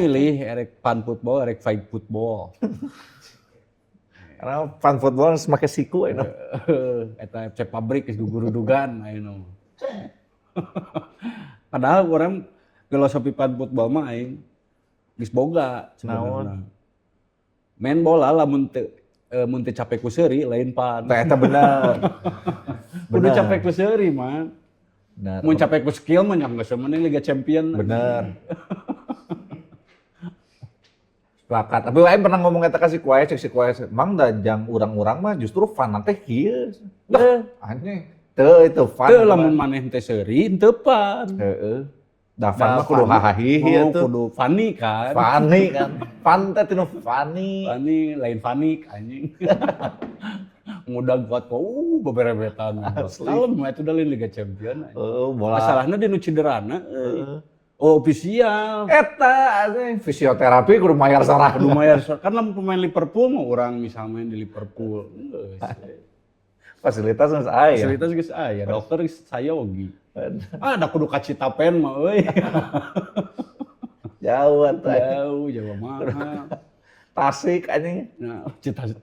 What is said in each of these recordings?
Milih erek fun football, erek fight football. Karena fun football make siku ayeuna. Eta FC pabrik geus gugurudugan ayeuna mah. Padahal urang filosofi fun football mah aing geus boga sebenarnya. Main bola lamun teu mun teu capek ku seuri lain fun. Tah eta bener. Kudu capek ku seuri mah. Bener. Mun capek ku skill mah nya geus mending Liga Champion. Bener. Sepakat. Tapi aing pernah ngomong eta ka si Kuai, cek si Kuai, "Mang da jang urang-urang mah justru fun teh kieu." Dah, anjing. Teu itu fun. Teu, lamun maneh teh seuri teu fun. Heeh. Da fun mah kudu hahahihi Oh, atuh. kudu funny kan. Funny kan. Fun teh tinu funny. Funny lain panik anjing. Ngudag kuat kok, beberebetan. Asli. Kalem itu udah lain Liga Champion. Heeh, bola. Masalahnya di nu cederana euy. Oh, ofisial. Eta anjing fisioterapi kudu mayar sorangan. Kudu mayar kan lamun pemain Liverpool mah urang misal main di Liverpool. Geus. Fasilitas geus aya. Fasilitas geus aya, dokter geus sayogi. Ah, da kudu ka Citapen mah euy. Jauh atuh. Jauh, jauh mahal. Tasik anjing. Nah,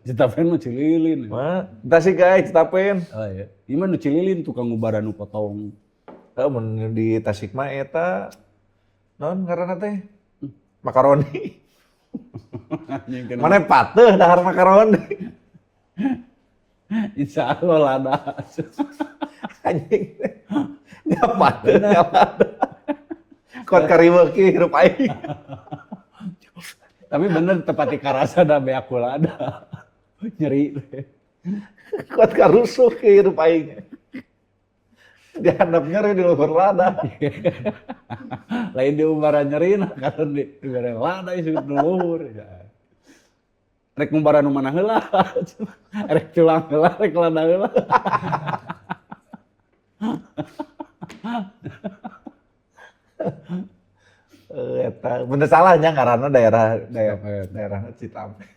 Citapen mah Cililin. Mah, Tasik guys, Citapen. Oh iya. Ieu mah nu Cililin tukang ngubaran nu potong. Heuh, mun di Tasik mah eta naon ngaranna teh? Makaroni. Anjing kena. Mana pateuh dahar makaroni. Insya Allah lada. Anjing. Nya pateuh nya lada. Kuat kariweuh ki hirup aing. Tapi bener tepati karasa da beak ku lada. Nyeri. Kuat karusuh ki hirup aing. Di handap nyeri di luhur lada. Lain di umbaran nyeri nah karena di bere lada isi nu luhur. Ya. Rek ngumbaran nu mana heula. Rek tulang heula, rek lada heula. Eta bener salahnya ngaranna daerah daerah Citapen. Daerahna Citapen.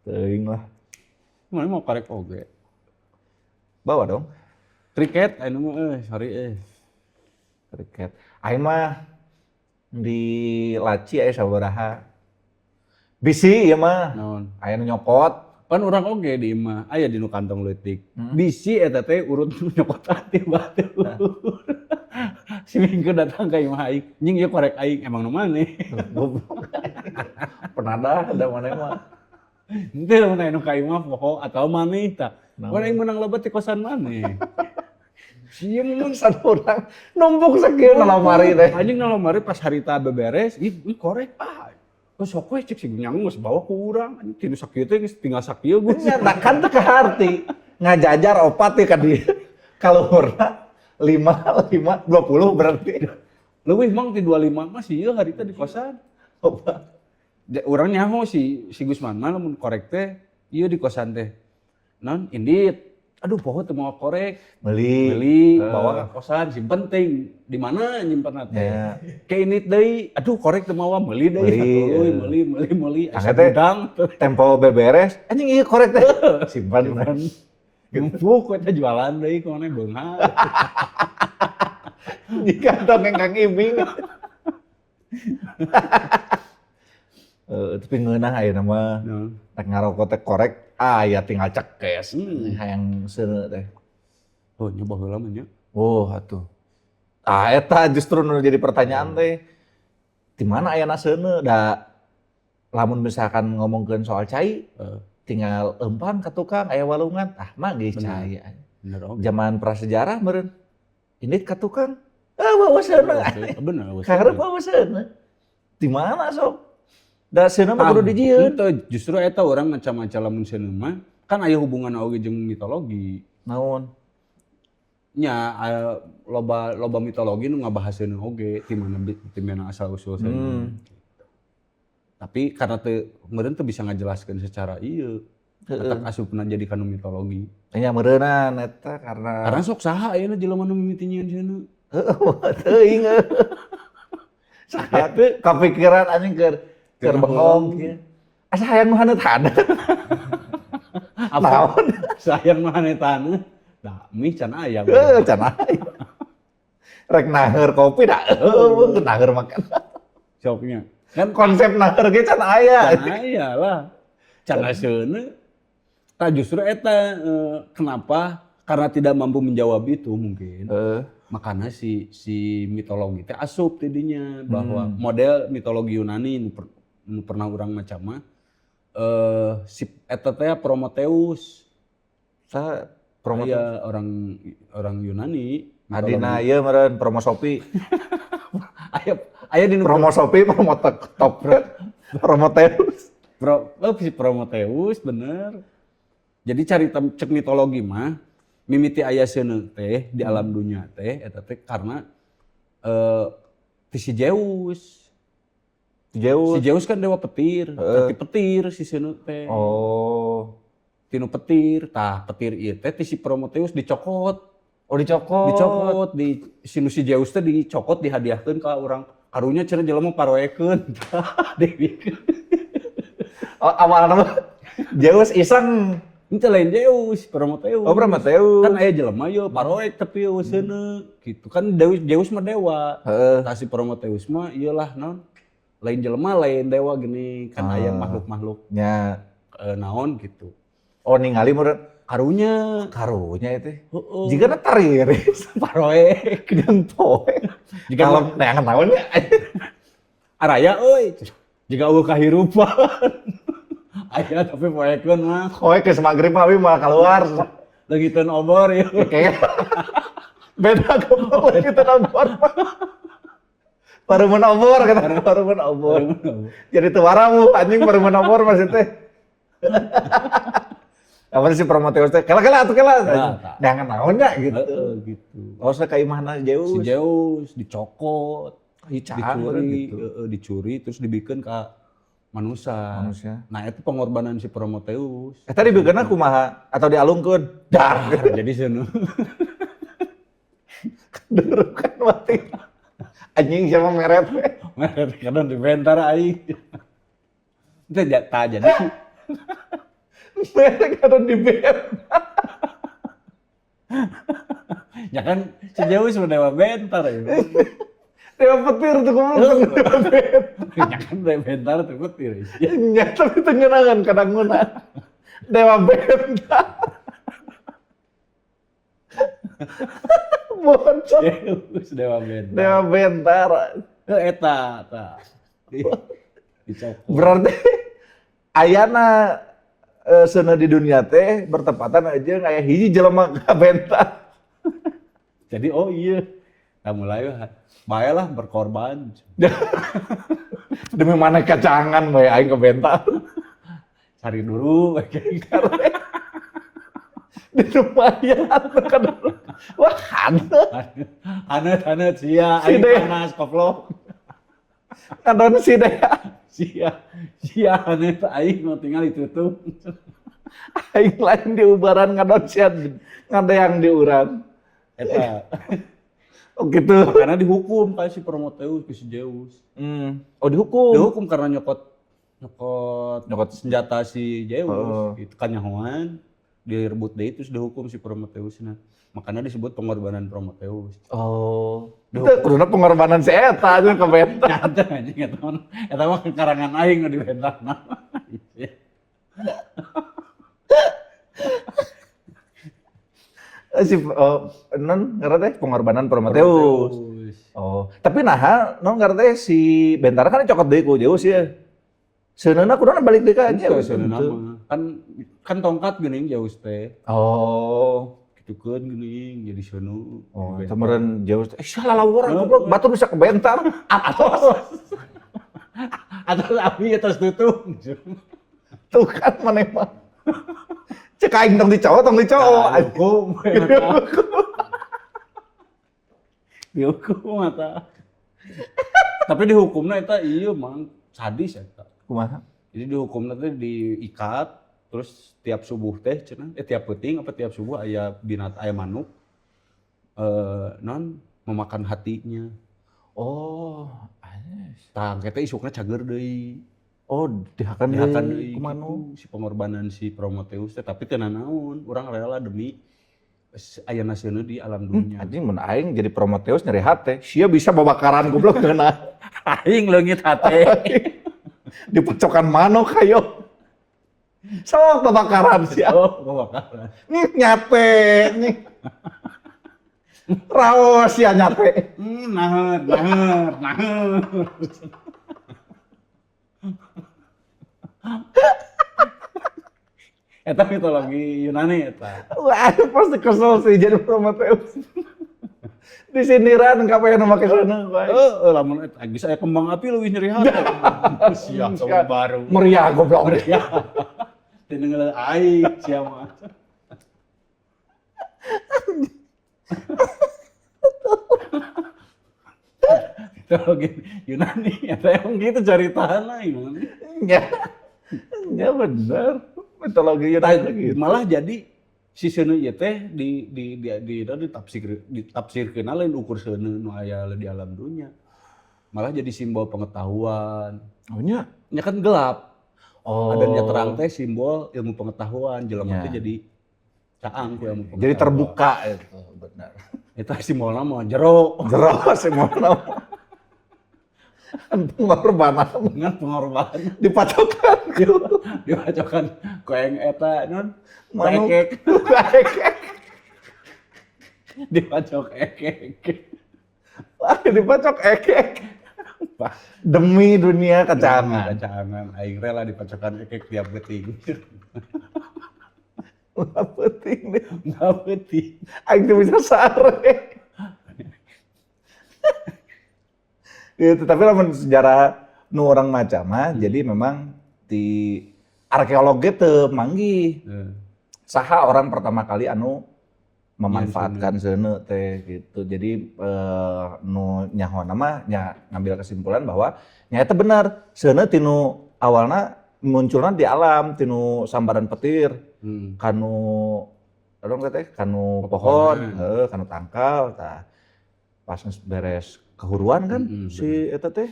Teuing lah. Mana mau korek oge. Bawa dong. Kriket anu mah sorry eh. Kriket. Aing mah di laci aya sabaraha. Bisi ieu mah. Naon? Aya nu nyokot. Pan urang oge di imah aya di nu kantong leutik. Bisi eta teh urut nu nyokot ati batur. Si minggu datang ka imah aing, "Nying ieu korek aing, emang nu maneh?" Goblok. Penadah da maneh mah. Henteu lamun aya nu ka imah poho atawa maneh tah. Naon? Pan aing meunang lebat di kosan maneh. Sieun mun Kosan urang numpuk sakieu na lamari teh. Anjing na lamari pas harita beberes, ih, ih korek ah. Oh, sok we cek si nyang geus bawa ku urang. Anjing tinu sakieu teh geus tinggal sakieu geus. Nya tah kan teu kaharti. Ngajajar opat teh ka dieu. Kaluhurna 5 5 20 berarti. Leuwih mang ti 25 mah sieun harita di kosan. Opat. Urang nyaho si si Gusman mah lamun korek teh ieu di kosan teh. Naon indit. Aduh poho teu mawa korek. Meuli. Beli, bawa ke kosan, simpen ting. Di mana nyimpen teh? Ya. Ke indit deui, aduh korek teu mawa, meuli deui Meuli, satu euy, meuli meuli meuli asa Tangga teh. gudang. Tempo beberes, anjing ieu korek teh. Simpan. Simpen. Numpuk we teh jualan deui ku maneh beunghar. Di kantong Kang Ibing. Tapi ngeunah ayeuna mah. Naon? Rek ngarokok teh korek, aya tinggal cekes. Hayang seuneu teh. Oh, nyoba heula mah nya. Oh, atuh. Ah, eta justru nu jadi pertanyaan teh. Di mana ayana seuneu? Da lamun misalkan ngomongkeun soal cai, tinggal eumpang ka tukang aya walungan, ah mah geus cai. Bener oge. Zaman prasejarah meureun. Indit ka tukang, ah bawa seuneu. Bener, bawa Kaharep seuneu. bawa seuneu. Di mana sok? Da seuneu mah kudu dijieun. Henteu, justru eta urang ngaca-maca lamun seuneu mah kan aya hubungan oge jeung mitologi. Naon? Nya loba loba mitologi nu ngabahas seuneu oge ti mana asal usul seuneu. Tapi karena teu meureun teu bisa ngajelaskeun secara ieu. Matak asupna jadi kanu mitologi. Nya meureunan eta karena Karena sok saha ayeuna jelema nu mimiti nyieun seuneu. Heeh, teuing. Saha teu kapikiran anjing keur bengong kieu. Asa hayang nu haneut-haneut. Apa? Naon? Sayang nu haneut-haneut. Da mie can aya. Heuh, can aya. Rek naheur kopi da eueuh naheur makan. Soknya. Kan konsep naheur ge can aya. Can aya lah. Can seuneu. Tah justru eta kenapa? Karena tidak mampu menjawab itu mungkin. Makanya si si mitologi teh asup tidinya bahwa model mitologi Yunani nu pernah urang maca mah si eta teh Prometheus. Sa Prometheus. Aya orang orang Yunani. Adina ieu meureun promo Shopee. Aya aya di Promo Shopee, promo Tokped, Prometheus. Oh, si Prometheus bener. Jadi carita cek mitologi mah mimiti aya seuneu teh di alam dunia teh eta teh karena ti si Zeus. Zeus. Si Zeus kan dewa petir, tapi petir si seuneu teh. Oh. Tinu petir, tah petir ieu teh ti si Prometheus dicokot. Oh, dicokot. Dicokot di si nu si Zeus teh dicokot dihadiahkeun ka urang. Karunya cenah jelema paroekeun. Tah dibikeun. Oh, awalna mah Zeus iseng. Itu lain Zeus, Prometheus. Oh, Prometheus. Kan aya jelema ye paroek tapi eueuh seuneu gitu. Kan Deus Zeus mah dewa. Tah si Prometheus mah ieu lah naon? Lain jelema lain dewa gini kan aya makhluk-makhluk Nya. Naon gitu. Oh, ningali meureun Karunya. Karunya itu. Heeh. Jigana tariris paroek jeung poe. Jika Kalau neangan naon nya. Araya euy. Jika eueuh kahirupan. Aya tapi poekeun mah. Poe geus magrib mah abi mah keluar. Leungiteun obor ieu. Kayak beda goblok kita obor. Parumun obor kata parumun obor. Jadi teu warawu anjing parumun obor maksudnya. Apa sih Prometheus teh? Kela kela atuh kela. Nah, tah. Neangan naon nya gitu. Heeh gitu. Oh, ka imahna Zeus. Si Zeus dicokot, Ih, caang dicuri, gitu. Heeh, dicuri terus dibikeun ka manusia. Manusia. Nah, itu pengorbanan si Prometheus. Eh, tadi dibikeunna kumaha atau dialungkeun? Dar. Jadi seuneu. Durukan mati. Anjing siapa meret? Meret kadang dibentar aing. Itu tah jadi Meret kadang dibentar. Ya kan si Zeus mah dewa bentar ya. Dewa petir tuh goblok dewa bentar. Ya kan dewa bentar tuh petir. Nya tapi teu ngeunaheun kadang ngeunah. Dewa bentar. Bocor. Zeus dewa bentar. Dewa bentar. Eta tah. Dicokot. Berarti ayana seuneu di dunia teh bertepatan aja aya hiji jelema kabentar. Jadi oh iya. Nah mulai bae lah berkorban. Demi mana kacangan bae aing kebentar. Cari dulu. Di lumayan kan. Wah, haneut. Haneut haneut sia Si aing Dea. panas koplok. Ngadon si Dea. Sia sia haneut aing mau tinggal ditutup. Aing lain di ubaran ngadon sia ngadeang di urang. Eta. Oh gitu. Makanya dihukum kayak si Prometheus ke si Zeus. Oh, dihukum. Dihukum karena nyokot nyokot Nyokot. Senjata si Zeus Oh. gitu kan nyahoan direbut deui terus dihukum si Prometheus nah. Makanya disebut pengorbanan Prometheus. Oh. Itu kuduna pengorbanan si eta aja kebentar. Nyata anjing eta mah karangan aing nu dibentarna. Si oh, non ngaran teh pengorbanan Prometheus. Oh, tapi naha non ngaran teh si Bentara kan cokot deui ku Zeus ya. Seuneuna kuduna balik deui ka Zeus Zeus. nama. Kan kan tongkat geuning Zeus teh. Oh. Gitukeun geuning jadi seuneu. Oh, Jadi eta meureun Zeus teh, eh salah laworan goblok, batur bisa kebentar. Atos. Atas api atas tutup. Tuh kan maneh mah. Cek aing tong dicowok, tong dicowok. Nah, dihukum. Dihukum eta. Tapi dihukumna eta ieu mang sadis eta. Kumaha? Jadi dihukumna teh diikat terus tiap subuh teh cenah tiap peuting apa tiap subuh aya binat aya manuk non memakan hatinya. Oh, anjir. Tah engke teh isukna cager deui. Oh, dihakan Dihakan deui deui ku manuk. gitu, si pengorbanan si Prometheus teh tapi teu nanaon, urang rela demi Aya seuneu di alam dunia. Anjing mun aing jadi Prometheus nyeri hate, sia bisa babakaran goblok ngeunah. Aing leungit hate. Dipacokan manuk hayo. Sok babakaran sia. Oh, babakaran. Nih nyate nih. Raos sia nyate. Naher, naher, naher. Eta mitologi Yunani eta. Wah, pasti kesel sih jadi Prometheus. Disindiran kabeh nu make seuneu bae. Heeh, lamun eta geus aya kembang api leuwih nyeri hate. Sia tahun baru. Meriah goblok. Meriah. Teu ngeuleuh aing sia mah. Mitologi Yunani eta emang gitu caritana Yunani. Ya. Ya bener. Mitologi Yunani gitu. Malah jadi si seuneu ieu teh di ditafsirkeun lain ukur seuneu nu aya di alam dunia. Malah jadi simbol pengetahuan. Oh nya. Nya kan gelap. Oh. Adanya terang teh simbol ilmu pengetahuan, jelema teh jadi caang ku ilmu pengetahuan. Jadi terbuka itu, benar. Eta simbolna mah jero. Jero simbolna mah. Pengorbanan. Dengan pengorbanan. Dipacokan. Dipacokan ku aing eta non. Manuk. Ekek. Ekek. Dipacok ekek. Wah, dipacok ekek. Demi dunia kacangan. Kacangan aing rela dipacokan ekek tiap beuting. Nggak penting deh. Nggak penting. Aing tuh bisa sare. Gitu, tapi lamun sejarah nu orang macam mah, jadi memang di arkeologi teu manggih. Saha orang pertama kali anu memanfaatkan seuneu teh gitu. Jadi nu nyahona mah nya ngambil kesimpulan bahwa nya eta bener seuneu tinu awalna munculna di alam tinu sambaran petir. Kanu urang teh kanu pohon, heuh kanu tangkal tah. Pas geus beres kehuruan kan si eta teh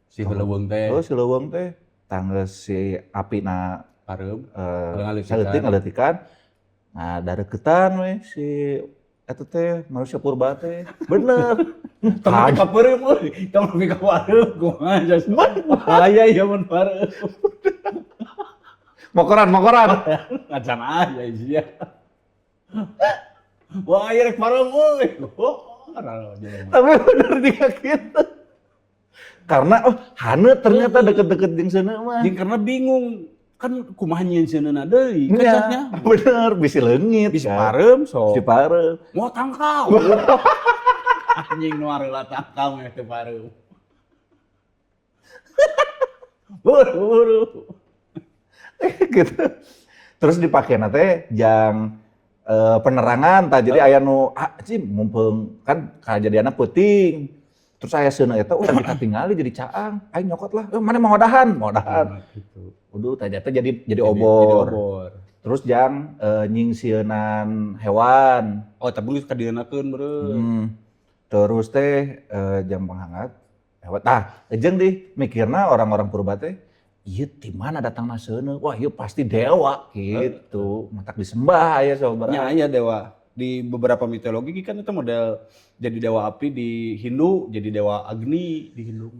si leuweung teh. Oh, si leuweung teh tanggeus si apina pareum saeutik ngaleutikan. Nah, dareukeutan we si eta teh manusia purba teh. Bener. Tong nepi ka peureum euy, tong nepi ka pareum kumaha jas. Bahaya ieu mun pareum. Mokoran, mokoran. Ngacan aya sia. Wah, ieu rek pareum euy. Oh, tapi bener juga gitu. Karena oh haneut ternyata deket-deket jeung seuneu mah. Jeung karena bingung kan kumaha nyieun seuneu deui kan nya. Bener, bisi leungit. Bisi pareum sok. Bisi pareum. Moal tangkal. Anjing nu areula tangkal mah teu pareum. Buru-buru. Gitu. Terus dipakena teh jang penerangan tah jadi aya nu cim mumpung kan kajadianna peuting. Terus aya seuneu eta udah dikatingali jadi caang. Aing nyokot lah. Mana mau dahan? Mau dahan. Gitu. Uduh tah teh jadi obor. Jadi obor. Terus jang nyingsieunan hewan. Oh, tapi geus kadienakeun beureum. Terus teh jang penghangat hewan. Tah, jeung dih mikirna orang-orang purba teh ieu ti mana datangna seuneu? Wah, ieu pasti dewa gitu. Matak disembah aya sabaraha. Nya aya dewa. Di beberapa mitologi kan itu model jadi dewa api di Hindu, jadi dewa Agni di Hindu.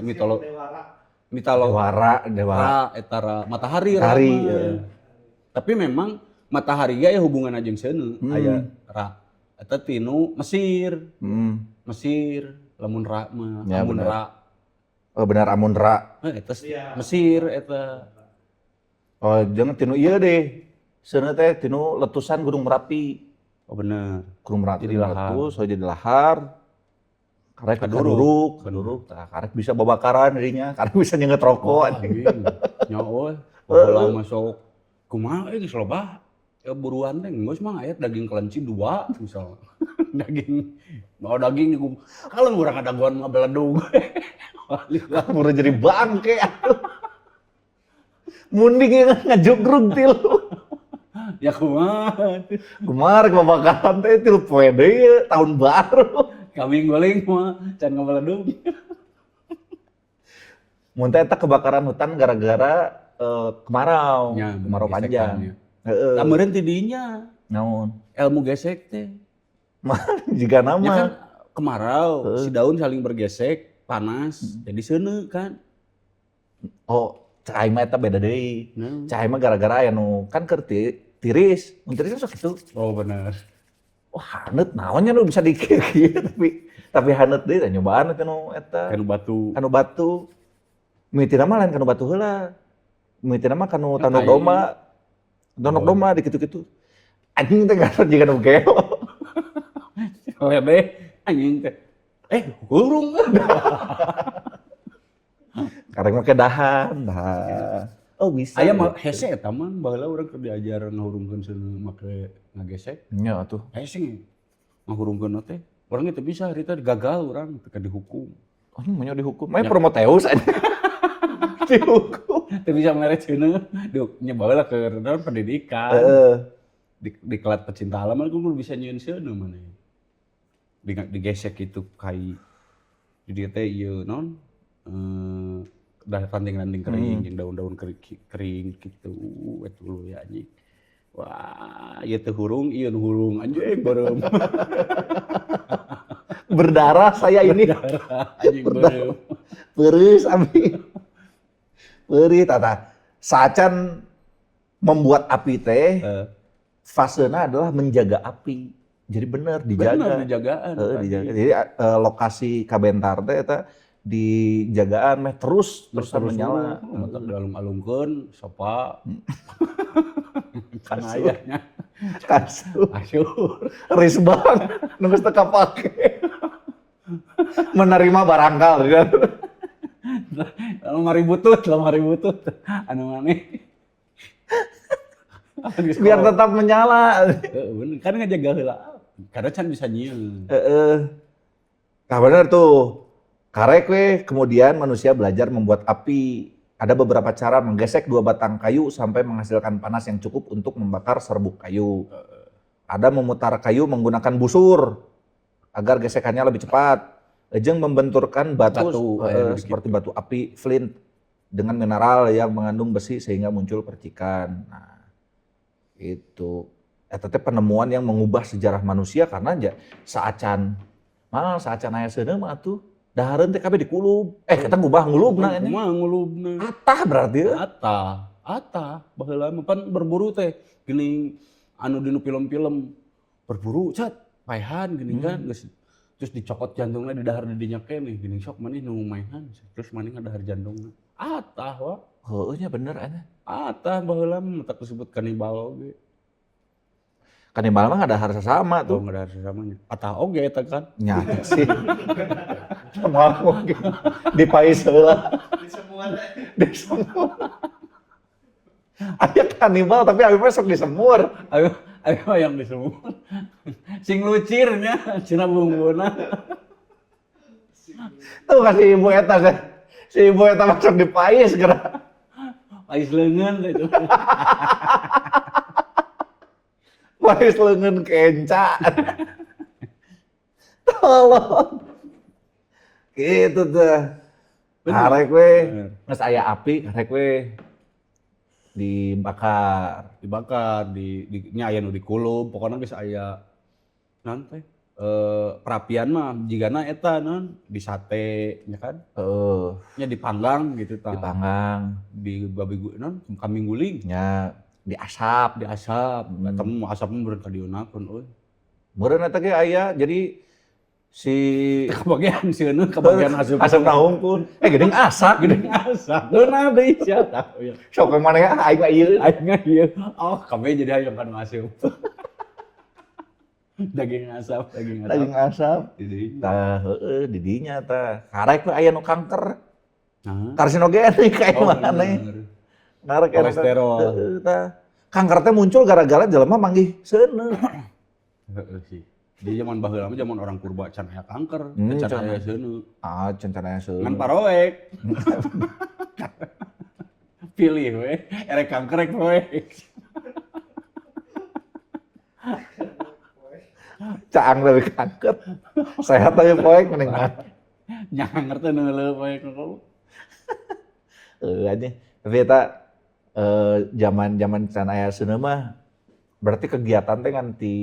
Mitologi dewa Ra, etara matahari. Matahari. Tapi memang matahari ge aya hubunganna jeung seuneu, aya ra. Eta tinu Mesir. Mesir lamun ra mah, ya, amun ra. Oh benar amun ra. Eta Mesir eta. Oh, jangan tinu ieu deh. Seuneu teh tinu letusan Gunung Merapi. Oh bener. Gunung Merapi jadi lahar. Letus, oh jadi lahar. Karek kaduruk, kaduruk. Tah karek bisa babakaran dirinya, karek bisa nyenget rokok. Nya euy, baheula mah sok kumaha euy geus loba. Ya buruan teh geus mah aya daging kelinci 2 misalnya. Daging mau daging di kalau urang adaguan mah beledug. Buru jadi bangke atuh. Munding ya ngajugrug tilu. Ya kumaha. Kumaha rek babakaran teh tilu poe deui tahun baru. Kambing guling mah can ngabeledug. Mun teh eta kebakaran hutan gara-gara kemarau, ya, kemarau panjang. Heeh. Tah meureun ti dinya. Naon? Ilmu gesek teh. Mah jiga Ya kan nama. Kemarau, si daun saling bergesek, panas, jadi seuneu kan. Oh, cek aing mah eta beda deui. Nah. Cek aing mah gara-gara aya nu kan keur tiris, mun tiris kan sok kitu. Oh, bener. Wah, haneut naonnya nu bisa dikir kieu, tapi haneut deui tah nyobaan kanu eta. Kanu batu. Kanu batu. Mimitina mah lain kanu batu heula. Mimitina mah kanu tanduk Tai. Domba. Tanduk domba di kitu-kitu. Anjing teh gatot jiga nu gelo. Lebe anjing teh. Eh, hurung. Karek make dahan, dah. Oh, bisa. Aya mah hese eta mah, baheula urang keur diajar ngahurungkeun seuneu make ngagesek. Nya atuh. Hese ngahurungkeun teh. Urang teu bisa harita, gagal urang teu dihukum. Oh, ini mau dihukum. Main Prometheus aja. Dihukum. Teu bisa mere seuneu. Duh, nya baheula keur naon, pendidikan. Di kelas pecinta alam kan kudu bisa nyieun seuneu maneh. Digesek gitu kai. Jadi teh ieu naon? Dah ranting-ranting kering, jeung daun-daun kering, kering gitu, eta dulu ya anjing. Wah, ieu teh hurung, ieu nu hurung anjing beureum. Berdarah saya ini. Anjing beureum. Peurih abi. Peurih tata. Sacan membuat api teh fasena adalah menjaga api. Jadi bener dijaga. Bener dijagaan. Heeh, tadi. Dijaga. Jadi lokasi kabentar teh eta dijagaan meh terus terus terusan terus menyala. Matak dialung-alungkeun sopa. Kan ayahnya. Kasur. Asyur. Risbang nu geus teu kapake. Menerima barangkal kan. Lemari butut, lemari butut. Anu maneh. Biar tetap menyala. Heeh, bener. Kan ngajaga heula. Karena can bisa nyieun. Heeh. Nah, bener tuh. Karek we, kemudian manusia belajar membuat api. Ada beberapa cara: menggesek dua batang kayu sampai menghasilkan panas yang cukup untuk membakar serbuk kayu. Ada memutar kayu menggunakan busur agar gesekannya lebih cepat. Jeung membenturkan batu, Batu, seperti batu api, flint, dengan mineral yang mengandung besi sehingga muncul percikan. Nah, itu. Eta teh penemuan yang mengubah sejarah manusia karena ja, saacan mah saacan aya seuneu mah atuh dahareun teh kabeh dikulub. Eh, kita ngubah ngulubna ini. Kumaha ngulubna? Atah berarti ya. Atah, atah. Baheula mah pan berburu teh geuning anu dinu film-film berburu cat paehan geuning kan geus, terus dicokot jantungna, di dahar di dinya keneh geuning, sok maneh nu maehan, terus maneh ngadahar jantungna, atah wa. Heueuh nya, bener anya. Atah baheula mah, matak disebut kanibal oge. Kanibal mah ngadahar sesama tuh tuh. Ngadahar sesamanya, atah oge eta kan. Nya sih. Sama mungkin dipais heula. Di semua. Di semur. Aya kanibal tapi abi mah sok disemur. Ayo ayo yang disemur sing lucirnya cenah bumbuna. Tuh kasih ibu eta kan. Si ibu eta masuk dipais geura. Pais leungeun teh itu. Pais leungeun kenca. Tolong. Gitu tuh. Karek we. Bener. Geus aya api, karek we dibakar. Dibakar, di nya aya nu dikulub, pokoknya geus aya naon teh, perapian mah jigana eta naon, di sate nya kan. Heeh. Nya dipanggang gitu tah. Dipanggang. Di babi naon, kambing guling. Nya diasap. Diasap. Eta mah asapna meureun kadieunakeun euy. Meureun eta ge aya, jadi si Kebagian sieun, kebagian asup. Asapna hungkul. Eh, geuning asak. Geuning asap geunah deui sia tah ya. Sok ke mana ya aing mah ieu. Aing mah ieu. Oh, kabeh jadi hayang kan masuk daging asap, daging asap. Daging asap. Di dinya. Tah heueuh di dinya tah. Karek we aya nu kanker. Nah. Karsinogenik kayak Oh, mana? bener. Karek aya nu Kolesterol. Heueuh tah. Kanker teh muncul gara-gara jelema manggih seuneu. Heeh sih. Di zaman baheula mah, zaman orang purba can aya kanker, can can aya seuneu. Ah, can can aya seuneu. Ngan paroek. Pilih we, erek kanker rek poek. Caang dari kanker. Sehat tapi poek mending mah. Nyanger teh neuleuh poek kok. Heueuh anjing. Tapi eta zaman-zaman can aya seuneu mah Berarti kegiatan teh ngan ti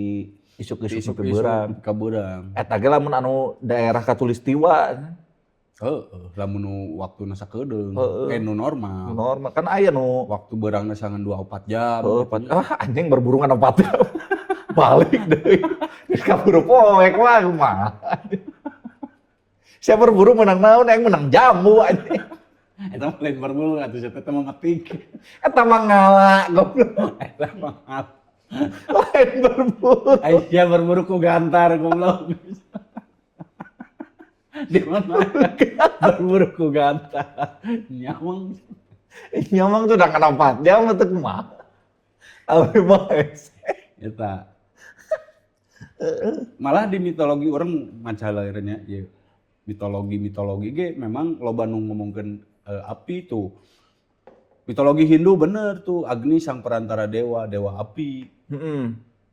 isuk-isuk nepi beurang. Ka beurang. Eta ge lamun anu daerah katulistiwa. Heeh, lamun nu waktuna sakedeung, nu normal. Normal kan aya nu Waktu beurangna sangan 2 4 jam. Heuh, ah anjing berburu ngan 4 jam. Balik deui. Geus kaburu poek mah kumaha. Siapa berburu menang naon, yang menang jambu anjing. Eta mah lain berburu atuh, eta mah metik. Eta mah ngala goblok. Eta mah Lain berburu. Aisyah berburu ku gantar goblok. Di mana? Berburu ku gantar. Nyamang. Nyamang tuh udah kena 4 jam atau kumaha. Abi mah hese. Eta. Malah di mitologi urang maca nya ya, mitologi mitologi ge memang loba nu ngomongkeun api tuh. Mitologi Hindu bener tuh Agni sang perantara dewa, dewa api.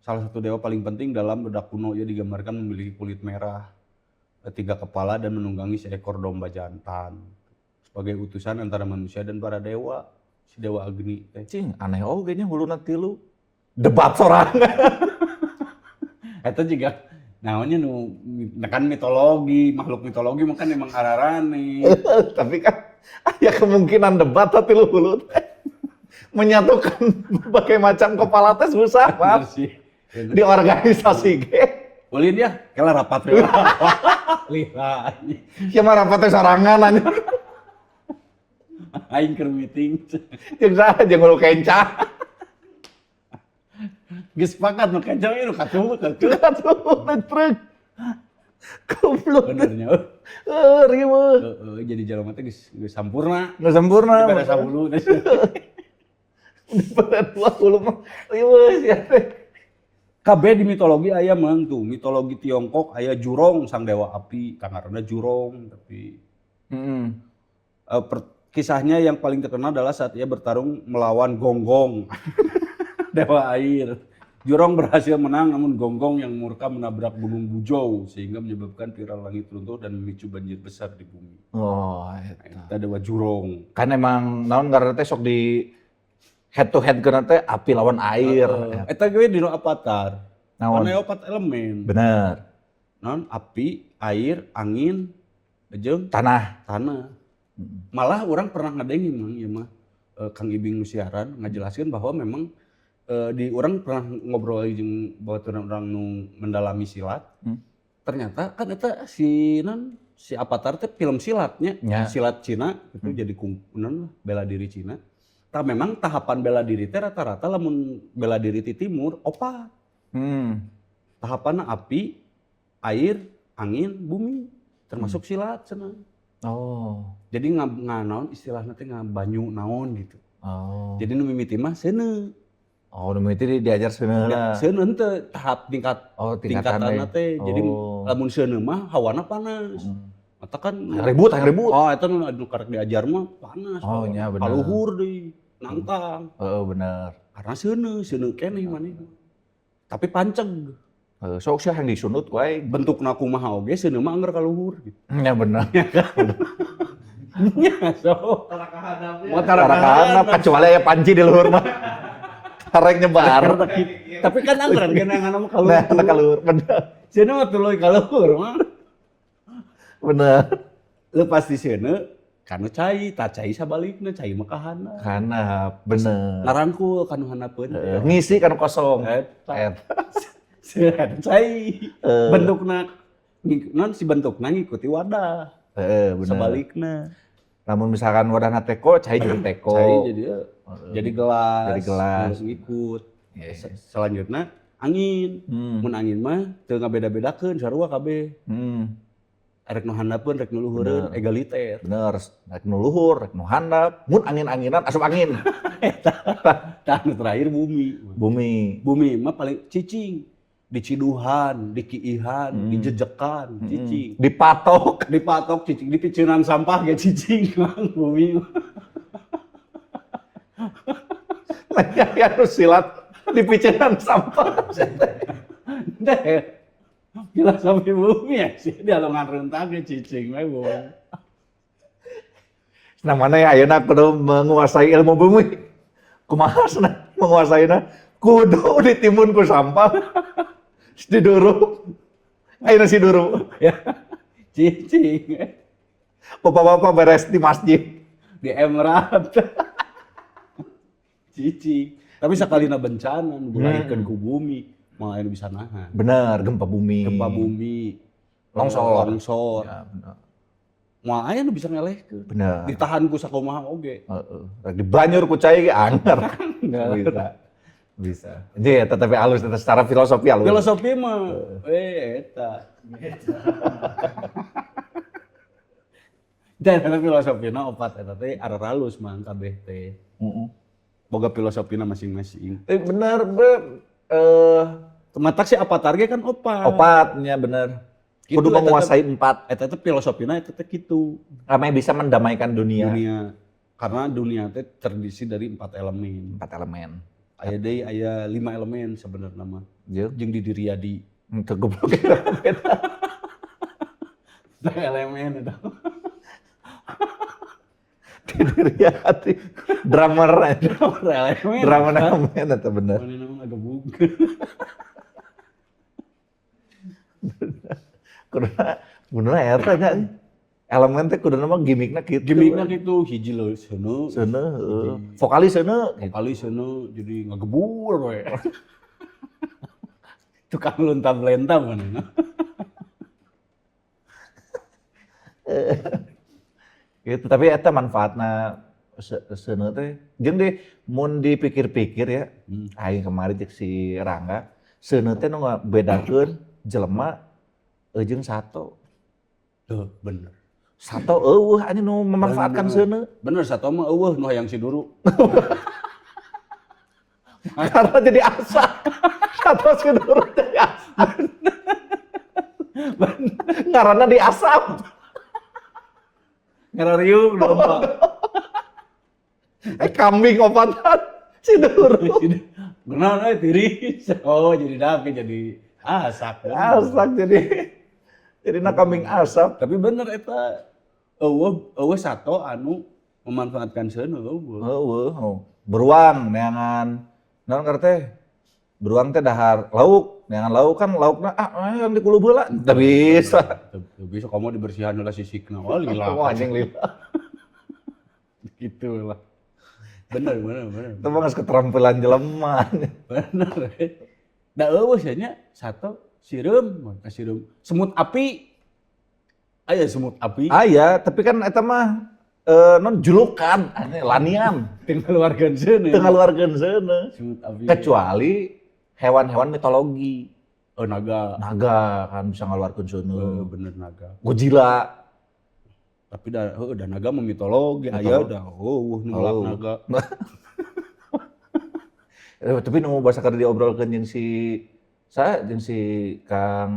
Salah satu dewa paling penting dalam bedak kuno, ia digambarkan memiliki kulit merah, tiga kepala dan menunggangi seekor domba jantan. Sebagai utusan antara manusia dan para dewa, si dewa Agni teh. Cing, aneh oge nya huluna tilu. Debat sorangan. Eta juga naonnya nu kan mitologi, makhluk mitologi mah kan emang ararane. Tapi kan aya kemungkinan debat tilu hulu teh. Menyatukan berbagai macam kepala teh susah, Bener Pak. Sih. Di organisasi ge. Ulin ya, kela rapat we. Lila. Ya mah rapatnya sorangan anjing. Aing keur meeting. Jeung saha, jeung hulu kenca. Geus sepakat nu kenca ieu nu katuh katuh. Atuh truk. Goblok. Benernya. Eh, riweuh. Heeh, jadi jelema teh geus geus sampurna. Nggak sempurna. Daripada sahulu. Daripada dua hulu mah riweuh sia teh. Kabeh di mitologi aya mang tuh. Mitologi Tiongkok aya Jurong sang dewa api, kangarana Jurong tapi kisahnya yang paling terkenal adalah saat ia bertarung melawan Gonggong, dewa air. Jurong berhasil menang, namun Gonggong yang murka menabrak Gunung Buzhou sehingga menyebabkan pilar langit runtuh dan memicu banjir besar di bumi. Oh, eta. Eta dewa Jurong. Kan emang naon ngaranna teh sok di head to head keuna teh api lawan air. Eta ge di Avatar. Naon? Aya opat elemen. Bener. Naon? Api, air, angin, jeung Tanah. Tanah. Malah urang pernah ngadengin mang ieu mah Kang Ibing nu siaran ngajelaskeun bahwa memang di urang pernah ngobrol jeung babaturan urang nu mendalami silat. Ternyata kan eta si non si Avatar teh film silatnya, silat Cina itu jadi kung non lah, bela diri Cina. Tah memang tahapan bela diri teh rata-rata lamun bela diri ti timur opat. Tahapanna api, air, angin, bumi, termasuk silat cenah. Jadi nga naon istilahna teh ngabanyu naon gitu. Jadi nu mimiti mah seuneu. Oh, nu mimiti diajar seuneu lah. Seuneu henteu, tahap tingkat Oh, tingkatan tingkatanna teh. Jadi lamun seuneu mah hawana panas. Mata kan Ribut, yang ribut. Oh, eta nu anu karek diajar mah panas. Oh, nya bener. Kaluhur deui, nangtang. Heeh, bener. Karena seuneu, seuneu keneh maneh. Tapi panceg. Heeh, sok sia yang disundut ku aing. Bentukna kumaha oge seuneu mah angger kaluhur gitu. Ya bener. Nya so. Mau Tara kahanap, kecuali aya panci di luhur mah. Karek nyebar. Tapi kan angger kena mah kaluhur. Nah, kaluhur bener. Seuneu mah tuluy kaluhur mah. Bener. Lepas di seuneu kanu cai, tah cai sabalikna, cai mah ka handap. Handap, bener. Ngarangkul kanu handapeun. Heeh, ngisi kan kosong. Eta. Eta. Seuneu cai. Bentukna non si bentukna ngikuti wadah. Heeh, bener. Sebalikna. Lamun misalkan wadahna teko, cai jadi teko. Cai jadi gelas. Jadi gelas. Ngikut. Iya. Selanjutnya angin. Mun angin mah teu ngabeda-bedakeun sarua kabeh. Rek nu handapeun, rek nu luhureun, egaliter. Bener, rek nu luhur, rek nu handap, mun angin-anginan asup angin. Tah nu terakhir bumi. Bumi. Bumi mah paling cicing. Diciduhan, dikiihan, dijejekan, cicing. Dipatok. Dipatok cicing, dipiceunan sampah ge cicing mang bumi mah. Nah, ya nu silat dipiceunan sampah. Deh. Filosofi bumi ya sih, di alongan rentang ge cicing we bumi. Nah, mana ya ayeuna kudu menguasai ilmu bumi. Kumaha cenah menguasaina? Kudu ditimbun ku sampah. Diduruk. Ayeuna si duru. Ya. Cicing. Bapak-bapak beres di masjid. Di Emerald. Cicing. Tapi sakalina bencana nu dilahirkeun ku bumi, moal aya nu bisa nahan. Bener, gempa bumi. Gempa bumi, Longsor. Longsor. Ya, bener. Moal aya nu bisa ngelehkeun. Bener. Ditahan ku sakumaha oge. Heeh. Rek dibanyur ku cai ge anger. Bisa. Bisa. Jadi ya, tetapi halus, tetap secara filosofi halus. Filosofi mah, eta. Dan eta filosofina opat eta teh araralus mah kabeh teh. Heeh. Boga filosofina masing-masing. Bener, Matak si Avatar ge kan opat. Opatnya bener. Gitu, Kudu eta menguasai empat. Eta teh filosofina eta teh kitu. Ramai bisa mendamaikan dunia. Dunia. Karena dunia teh terdiri dari 4 elemen. 4 elemen. Aya deui aya 5 elemen sebenarnya mah. Jeung Jeung di Diriadi. Henteu goblok eta. 5 elemen eta. Di Diriadi. Drummer. Drummer elemen. Drummer elemen eta bener. Mana nama agebug. Kuduna eta nya. Elemen teh kuduna mah gimmickna kitu. Gimmickna kitu hiji leuh seuneu. Seuneu, heeh. Vokalis seuneu. Vokalis seuneu jadi ngagebur we. Tukang luntam-lentam manehna. Gitu, tapi eta manfaatna seuneu teh. Jeung deh mun dipikir-pikir ya, aing kemarin jeung si Rangga, seuneu teh nu ngabedakeun jelema jeung sato. Tuh, bener. Sato eueuh anjing nu memanfaatkan seuneu. Bener, sato mah eueuh nu hayang siduru. Karena jadi asak. Sato siduru jadi asak. Ngaranna diasap. Ngarariung domba. Kambing opatan siduru. Benar euy tiris. Oh, jadi dapet jadi asak. Asak jadi. Jadi na kambing asap. Tapi bener eta eueuh sato anu memanfaatkan seuneu eueuh. Eueuh, oh. Beruang neangan naon keur teh? Beruang teh dahar lauk, neangan lauk kan laukna yang dikulub heula. Teu bisa. Teu bisa kamu dibersihan heula sisikna. Wah, lila. Wah, anjing lila. Gitu lah. Bener, bener, bener. Itu mah geus keterampilan jelema. Bener. Da eueuh nya sato sireum, sireum. Semut api. Aya semut api. Aya, tapi kan eta mah non julukan, aneh lanian. Teu ngaluarkeun seuneu. Teu ngaluarkeun seuneu. Semut api. Kecuali hewan-hewan mitologi. Oh, naga. Naga kan bisa ngaluarkeun seuneu. Bener naga. Godzilla. Tapi da heueuh da naga mah mitologi aya da eueuh nu ngelak naga. Tapi nu basa keur diobrolkeun jeung si saya jeung si Kang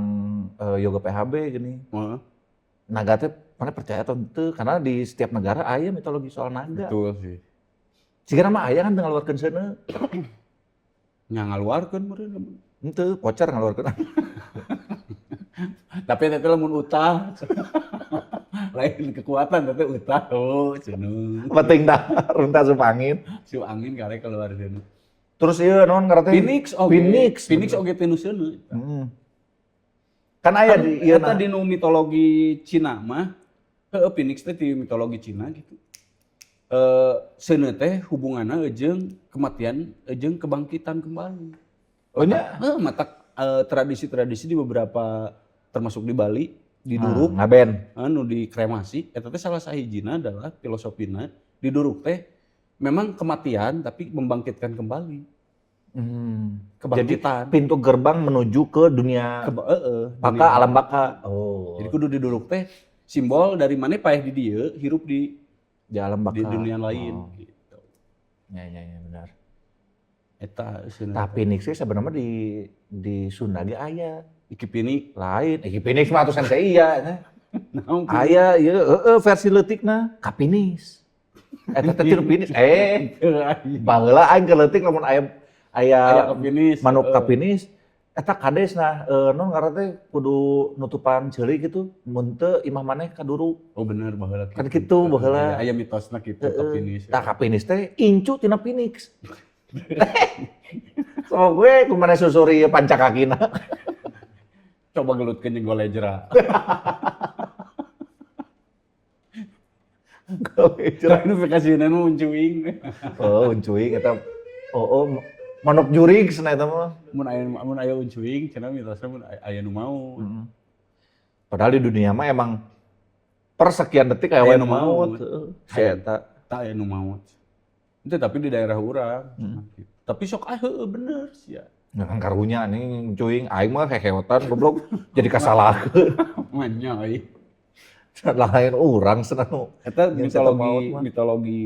Yoga PHB gini. Heeh. Naga teh mana percaya atau henteu karena di setiap negara aya mitologi soal naga. Betul sih. Sigana mah aya kan teu ngaluarkeun seuneu. Nya ngaluarkeun meureun. Henteu, kocar ngaluarkeun. Tapi eta teh lamun utah. Lain kekuatan tapi utah. Oh, cenah. Penting dah, runtah asup angin. Asup angin kare keluar seuneu. Terus ieu naon ngaran teh? Phoenix oge. Phoenix. Phoenix oge teh nu seuneu. Heeh. Kan aya di ieu eta di nu mitologi Cina mah, heueuh Phoenix teh di mitologi Cina gitu. Seuneu teh hubunganna jeung kematian jeung kebangkitan kembali. Oh nya? Heeh, matak tradisi-tradisi di beberapa termasuk di Bali diduruk, ngaben. Anu dikremasi, eta teh salah sahijina adalah filosofina diduruk teh memang kematian tapi membangkitkan kembali. Kebangkitan. Jadi pintu gerbang menuju ke dunia baka, dunia. Alam baka. Oh. Jadi kudu diduruk teh simbol dari mana paeh di dieu hirup di alam baka. Di dunia lain. Oh. Gitu. Ya, ya, ya, benar. Eta sebenarnya. Tapi Phoenix sih sebenarnya di Sunda ge aya. Iki Phoenix lain. Iki Phoenix mah atuh sensei iya. Naon? Aya ieu heueuh versi leutikna Kapinis. Eta teh tilu Phoenix. Baheula aing keur leutik lamun aya Aya Kapinis. Manuk Kapinis eta kadesna non ngaran teh kudu nutupan ceuli gitu mun teu imah maneh kaduru. Oh bener baheula Kan kitu baheula. Aya mitosna kitu Kapinis. Tah Kapinis teh incu tina Phoenix. Sama gue kumaha susuri pancakakina. Coba gelutkeun jeung golejra. Golejra. Klarifikasi mah uncuing. Oh, uncuing eta. Oh, manuk jurig cenah eta mah. Mun aya uncuing cenah mitosna mun aya nu maot. Heeh. Padahal di dunia mah emang per sekian detik aya Aya wae nu nu maot. maot. Heeh. Si eta. Tak aya nu maot. Itu tapi di daerah urang. Tapi sok ah heueuh bener sia. Nah, kan karunya anjing cuing aing mah heheotan goblok jadi kasalahkeun. Manya euy. Lain urang cenah nu. Eta Yang satu maut mitologi mah. Mitologi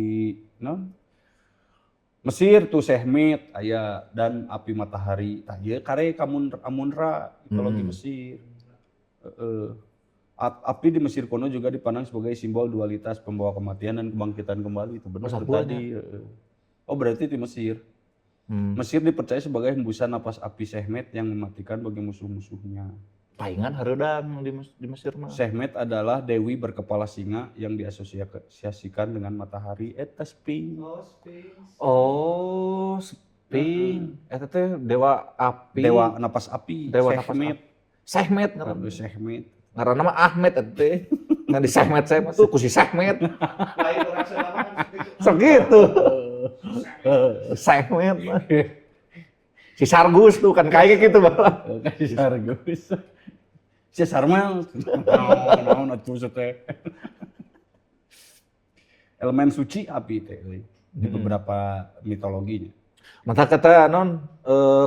non Mesir tuh Sehmet aya dan api matahari. Tah ieu kare kamun Amun-Ra mitologi Mesir. Heeh. Api di Mesir kuno juga dipandang sebagai simbol dualitas pembawa kematian dan kebangkitan kembali. Itu benar Oh, tuh sapuanya. tadi. Heeh. Oh berarti di Mesir. Mesir dipercaya sebagai hembusan napas api Sehmet yang mematikan bagi musuh-musuhnya. Paingan hareudang di Mesir mah. Sehmet adalah dewi berkepala singa yang diasosiasikan dengan matahari. Eta Sphinx. Oh, Sphinx. Oh, Sphinx. Eta teh dewa api. Dewa napas api. Dewa napas Sehmet. api. Sehmet ngaranna. Aduh, Sehmet. Ngaranna mah Ahmed eta teh. Ngan di Sehmet Sehmet tuh ku si Sehmet. Lain orang selama kan gitu. Sok gitu. Sehmet mah. Si Sargus tuh kan kayak gitu malah. Kasih Sargus. Si Sarmal. Naon naon atuh teh. Elemen suci api teh euy. Di beberapa mitologinya. Mata kata non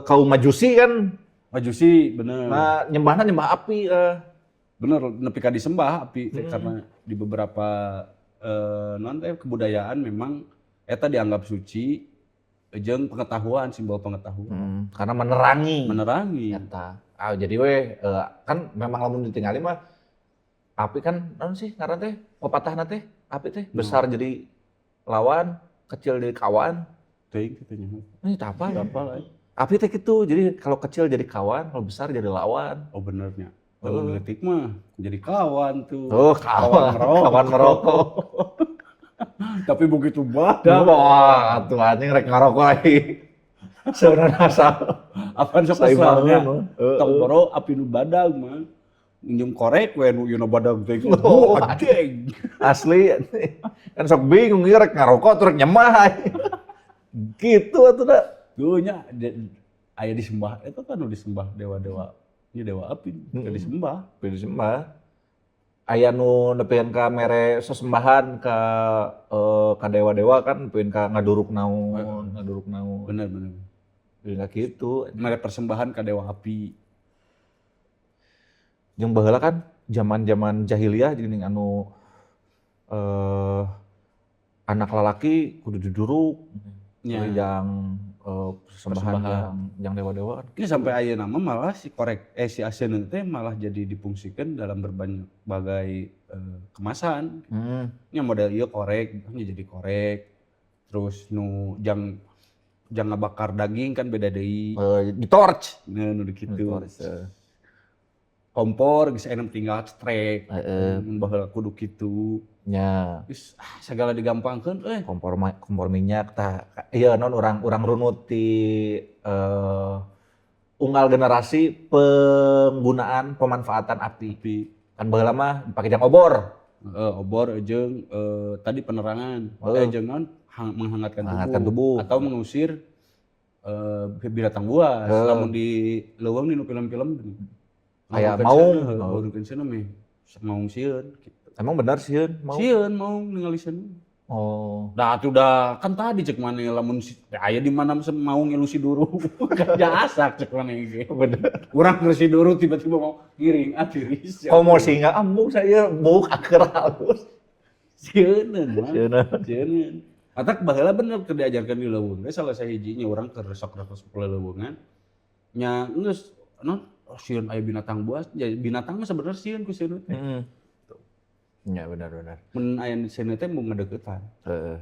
kaum Majusi kan Majusi bener. nah nyembahna nyembah api Bener nepi ka disembah api teh karena di beberapa non teh kebudayaan memang eta dianggap suci jeung pengetahuan, simbol pengetahuan. Karena menerangi. Menerangi. Eta. Ah, jadi we kan memang lamun ditingali mah api kan naon sih ngaran teh pepatahna teh api teh besar jadi lawan, kecil jadi kawan. Teuing kitu nya. Ini tak apa ya? Apa lah. Api teh gitu. Jadi kalau kecil jadi kawan, kalau besar jadi lawan. Oh benernya. Lamun leutik mah jadi kawan tuh. Oh, kawan, merokok. kawan merokok. Tapi begitu badak. Wah, tuh anjing rek ngarokok lagi. Sebenarnya asal. Apaan sok Saya keselnya. bangun. Tong boro api nu badag mah. Minjem korek we nu ieu badag teh. Oh, Oh, anjing. Asli kan sok bingung ieu rek ngarokok atau rek nyemah. Gitu atuh da. Tuh nya aya disembah itu kan nu disembah dewa-dewa. Ini dewa api, mm disembah. Disembah. Aya nu nepikeun ka mere sesembahan ka dewa-dewa kan nepikeun ka ngaduruk naon, ngaduruk naon. Bener bener. Nepikeun ka kitu. Mere persembahan ka dewa api. Jeung baheula kan zaman-zaman jahiliyah geuning anu anak lalaki kudu diduruk. Nya. Yang persembahan Persembahan. yang dewa-dewa kan. Ini sampai ayeuna mah malah si korek si aseun teh malah jadi dipungsikan dalam berbagai kemasan. Nya model ieu korek, nya jadi korek. Terus nu jang jang ngabakar daging kan beda deui. Di torch. Nah, nu kitu. Torch. Kompor geus enak tinggal cetrek. Heeh. Mun baheula kudu kitu. Nya. Geus segala digampangkeun euy. Kompor minyak tah iya non urang runut di unggal generasi penggunaan pemanfaatan api. Api. Kan baheula mah dipake jang obor. Heeh, obor jeung tadi penerangan. Jeung naon menghangatkan Menghangatkan tubuh. tubuh. Atau mengusir binatang buas. Lamun di leuweung di nu film-film Aya maung. Ngawurkeun cenah meh maung sieun gitu. Emang benar sieun maung? Sieun maung ningali sieun. Oh. Dah atuh dah kan tadi cek maneh lamun aya di mana maung ngilu si duru. Kan asak cek maneh ge. Bener. Urang ngeul si duru tiba-tiba mau ngiring ah tiris. Komo singa ambung saya bau aker halus. Sieuneun mah. Sieuneun. Sieuneun. Atak baheula bener keur diajarkeun di leuweung teh salah sahijinya urang keur sok-sok leuweungan. Nya geus non oh, sieun aya binatang buas, ya, binatang mah sebenarnya sieun ku sieun teh. Ya benar-benar. Mun aya sieun teh mau ngedeukeutan. Heeh.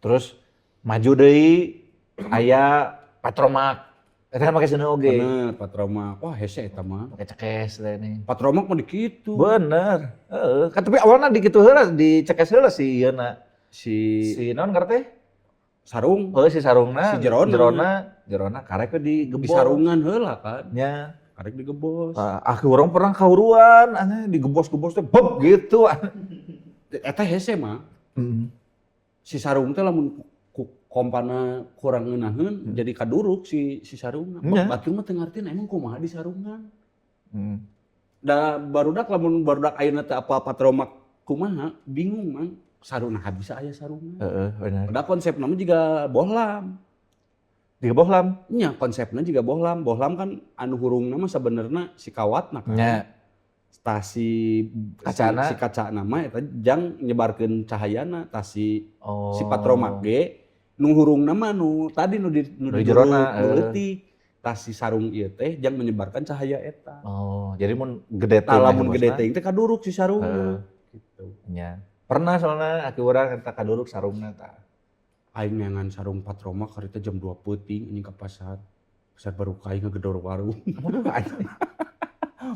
Terus maju deui aya patromak. Eta kan make seuneu oge. Bener, patromak. Wah, hese eta mah. Make cekes teh nih. Patromak mah dikitu. Bener. Heeh. Kan tapi awalna di kitu heula, di cekes heula si ieuna. Si Si naon ngaran teh? Sarung. Oh, si sarungna, Si jerona. Jerona, jerona karek we digebos. Di sarungan heula kan. Nya. Karek digebos. Ah, urang pernah kahuruan, aneh digebos-gebos teh beb gitu. Eta hese mah. Heeh. Si sarung teh lamun ku kompana kurang ngeunaheun jadi kaduruk si si sarungna. Nya. Batur mah teu ngartieun emang kumaha di sarungan. Da barudak, lamun barudak ayeuna teh apa patromak kumaha, bingung, Mang. Sarung nah bisa aya sarungan. Heeh, bener. Da konsepna mah jiga bohlam. Di bohlam. Nya, konsepna juga bohlam. Bohlam kan anu hurungna mah sabenerna si kawatna kan. Nya. Tah si Kacana. Si kacana mah eta jang nyebarkeun cahayana, tah si Oh. si patromak ge nu hurungna mah nu tadi nu di nu Nu di di jerona, nu leutik. Tah si sarung ieu teh jang menyebarkan cahaya eta. Oh, jadi mun gede Tah teuing lamun ngebosna. gede teuing teh kaduruk si sarungna. Gitu. Nya. Pernah soalnya aki urang eta kaduruk sarungna tah. Aing neangan sarung patromak harita jam 2 peuting anjing ka pasar. Pasar baru kai ngegedor warung. Waduh, anjing.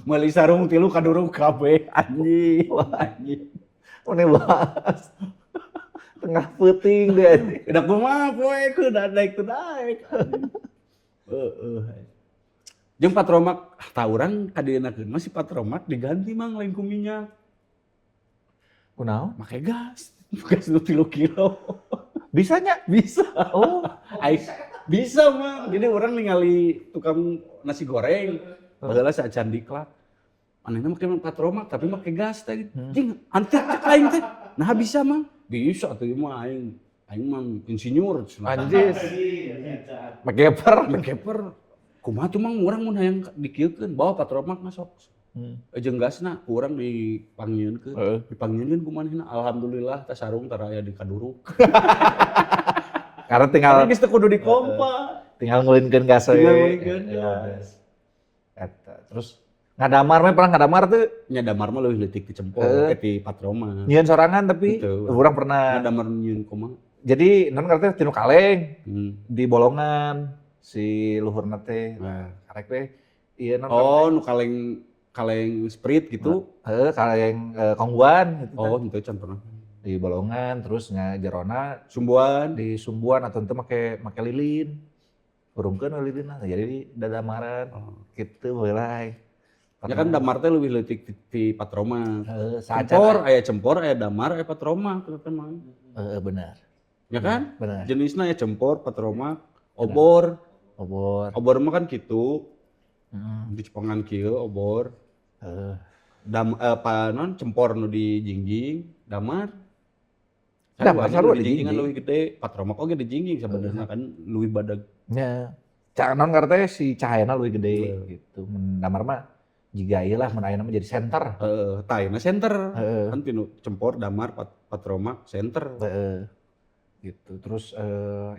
Meuli sarung tilu kaduruk kabeh anjing. Wah, anjing. Mana bahas. Tengah peuting deh anjing. Udah kumaha poe kudu daek teu daek. Heeh. Jeung patromak, ah, tah urang kadienakeun mah si patromak diganti, Mang, lain ku minyak. Kunaon? Make gas. Gas nu 3 kilo. Bisanya? Bisa. Oh. Aing bisa, Mang. Jadi urang ningali tukang nasi goreng. Baheula saacan diklat. Manehna make patromak tapi make gas teh. Jing, antik cek aing teh. Nah bisa, Mang. Bisa atuh ieu mah aing. Aing mah insinyur cenah. Anjis. MacGyver. MacGyver. Kumaha tuh, Mang, urang mun hayang dikieukeun bawa patromak masuk. Jeung gasna ku urang dipanggieunkeun. Dipanggieunkeun ku manehna. Alhamdulillah teh sarung tara aya di kaduruk. Karena tinggal Karena geus teu kudu dikompa. Tinggal ngulinkeun gas we. Tinggal ngulinkeun gas. Eta. Terus ngadamar mah pernah ngadamar tuh? Nya damar mah leuwih leutik ti cempor, eh ti patromak. Nyieun sorangan tapi Betul. urang pernah. Ngadamar nyieun kumaha? Jadi non ngerti tinu kaleng di bolongan si luhurna teh. Nah. Karek teh ieu non Oh, nu kaleng kaleng Sprite gitu. Heeh, kaleng Khong Guan gitu kan. Oh, henteu can pernah. Di bolongan terus nya jerona Sumbuan. Di sumbuan atau ente make make lilin. Hurungkeun we lilinna jadi dadamaran. Oh. Gitu baheula. Ya kan damar teh leuwih leutik ti patromak. Heeh, saacan. Cempor, aya cempor, aya damar, aya patromak eta mah. Heeh, bener. Ya kan? Bener. Jenisna ya cempor, patromak, obor. Obor. Obor mah kan gitu, dicepengan kieu obor. Dam pa non cempor nu dijingjing, damar. Damar Sarua sarua nu dijingjingan dijingjing. leuwih gede, patromak oge dijingjing sebenarnya kan leuwih badag. Nya. Cak non ngarteh si cahayana leuwih gede gitu. Mun damar mah jiga ieu lah mun ayeuna mah jadi senter. Heeh, tah ayeuna senter. Heeh. Kan tinu cempor, damar, patromak, senter. Heeh. Gitu. Terus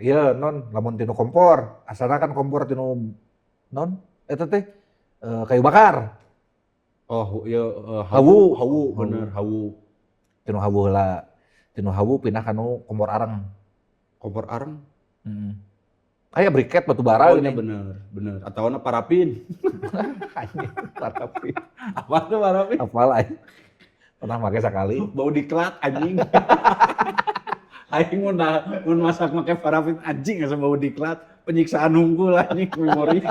iya non lamun tinu kompor, asalna kan kompor tinu non eta teh kayu bakar. Oh, iya Hawu. hawu, hawu bener, hawu. Tinu hawu heula. Tinu hawu pindah kanu kompor areng. Kompor areng. Heeh. Aya briket batu bara Oh, iya gini. Bener, bener. Atau parafin. Anjing, parafin. Apa tuh parafin? Apal aing. Pernah make sakali. Bau diklat anjing. Aing mun mun masak make parafin anjing asa bau diklat, penyiksaan hungkul anjing memori.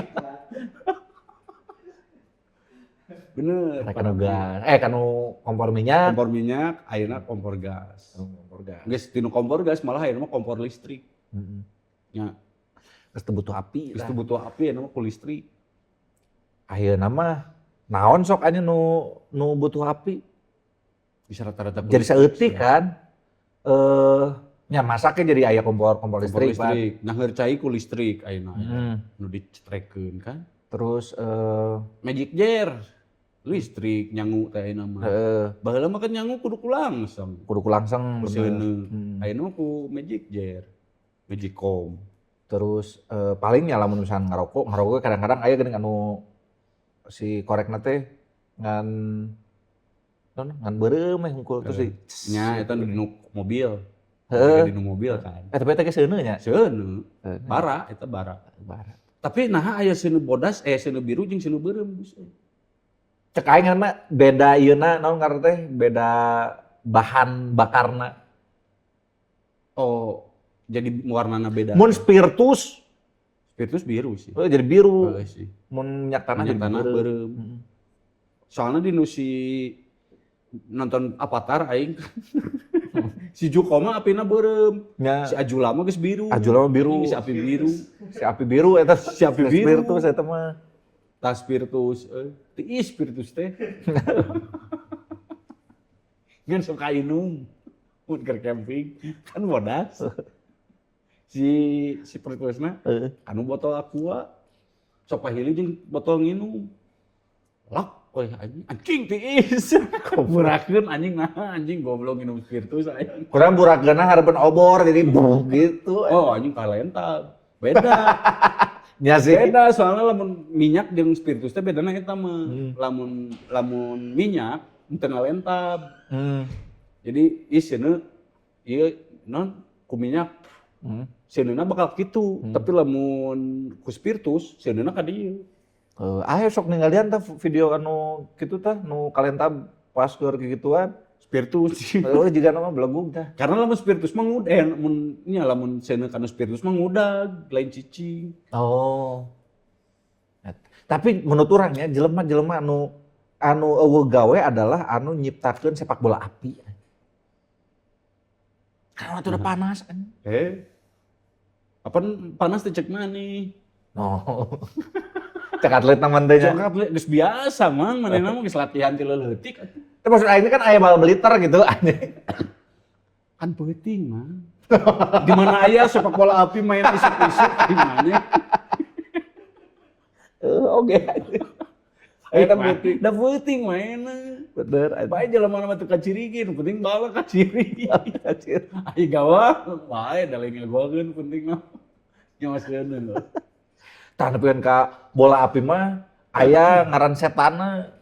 Bener. Karena kanu gas, eh kanu kompor minyak. Kompor minyak, ayeuna kompor gas. Kompor gas. Geus tinu kompor gas malah ayeuna mah kompor listrik. Heeh. Nya, Geus teu butuh api geus lah. teu butuh api ayeuna mah ku listrik. Ayeuna mah naon sok anjing nu nu butuh api? Bisa rata-rata ku Jadi listrik, saeutik ya. kan. Eh nya masaknya jadi aya kompor kompor Kompor listrik, Pak. listrik. Nah, cai ku listrik ayeuna. Hmm. Nu dicetrekeun kan. Terus Magic jar listrik nyangu teh ayeuna mah. Heeh, Baheula mah kan nyangu kudu ku langsung. Kudu ku langsung Ku bener. seuneu. Ayeuna mah ku magic jar. Magicom. Terus palingnya lamun misalkan ngarokok, ngarokok kadang-kadang aya geuning anu si korekna teh ngan non ngan beureum we hungkul terus di Nya eta nu dinu mobil. Heeh. Dinu mobil kan. Eh tapi eta ge seuneu nya. Seuneu. Seuneu. Bara eta bara. Bara. Tapi naha aya seuneu bodas, eh seuneu biru jeung seuneu beureum geus. Cek aing mah beda ieuna naon ngaranna teh beda bahan bakarna. Oh, Jadi warnana beda. Mun spiritus spiritus biru sih. Oh, jadi biru. Heeh sih. Mun minyak tanah Minyak jadi tanah beureum. beureum. Soalnya di nu si nonton Avatar aing, si Zuko mah apina beureum. Nya. Si Azula mah geus biru. Azula mah biru. Si api biru. Si api biru eta. Si api biru. Spiritus eta mah. Tas spiritus tiis spiritus teh. Ngan sok inum. Mun keur camping kan bodas. Si si spiritusna anu botol Aqua. Sok pahili jeung botol nginum. Lak, oi anjing, anjing tiis. Burakeun anjing, nah anjing goblok nginum spiritus anjing. Kurang burakeunna hareupeun obor jadi buh gitu. Oh, anjing kalenta. Beda. Nya sih. Beda soalnya lamun minyak jeung spiritus teh bedana eta mah. Lamun lamun minyak henteu ngalentab. Jadi ieu seuneu ieu non ku minyak seuneuna bakal kitu, tapi lamun ku spiritus seuneuna ka dieu. Ayo sok ninggalian tah video anu kitu tah nu kalentab pas keur kikituan. Spiritus. Oh, jiga nama belegug tah. Karena lamun spiritus mah ngudag, mun nya lamun seuneu kana spiritus mah ngudag, lain cicing. Oh. Tapi menurut urang ya, jelema-jelema anu anu euweuh gawe adalah anu nyiptakeun sepak bola api. Karena waktu udah panas anjing. Eh. Apa panas teh cek maneh? No. Cek atlet naman teh nya. Cek atlet geus biasa, Mang, manehna mah geus latihan ti leutik. Tapi maksud aing kan aya bal beliter gitu anjing. Kan peuting, Mang. Di mana aya sepak bola api main isuk-isuk di mana? Oke. Eta peuting. Da peuting mainna. Bener. Bae jelema mah teu kacirigin, penting bala kaciri. Kacir. Ai gawang, bae da lain ngagolkeun penting mah. Nyamaskeun lho. Tah nepikeun ka bola api mah aya ngaran setanna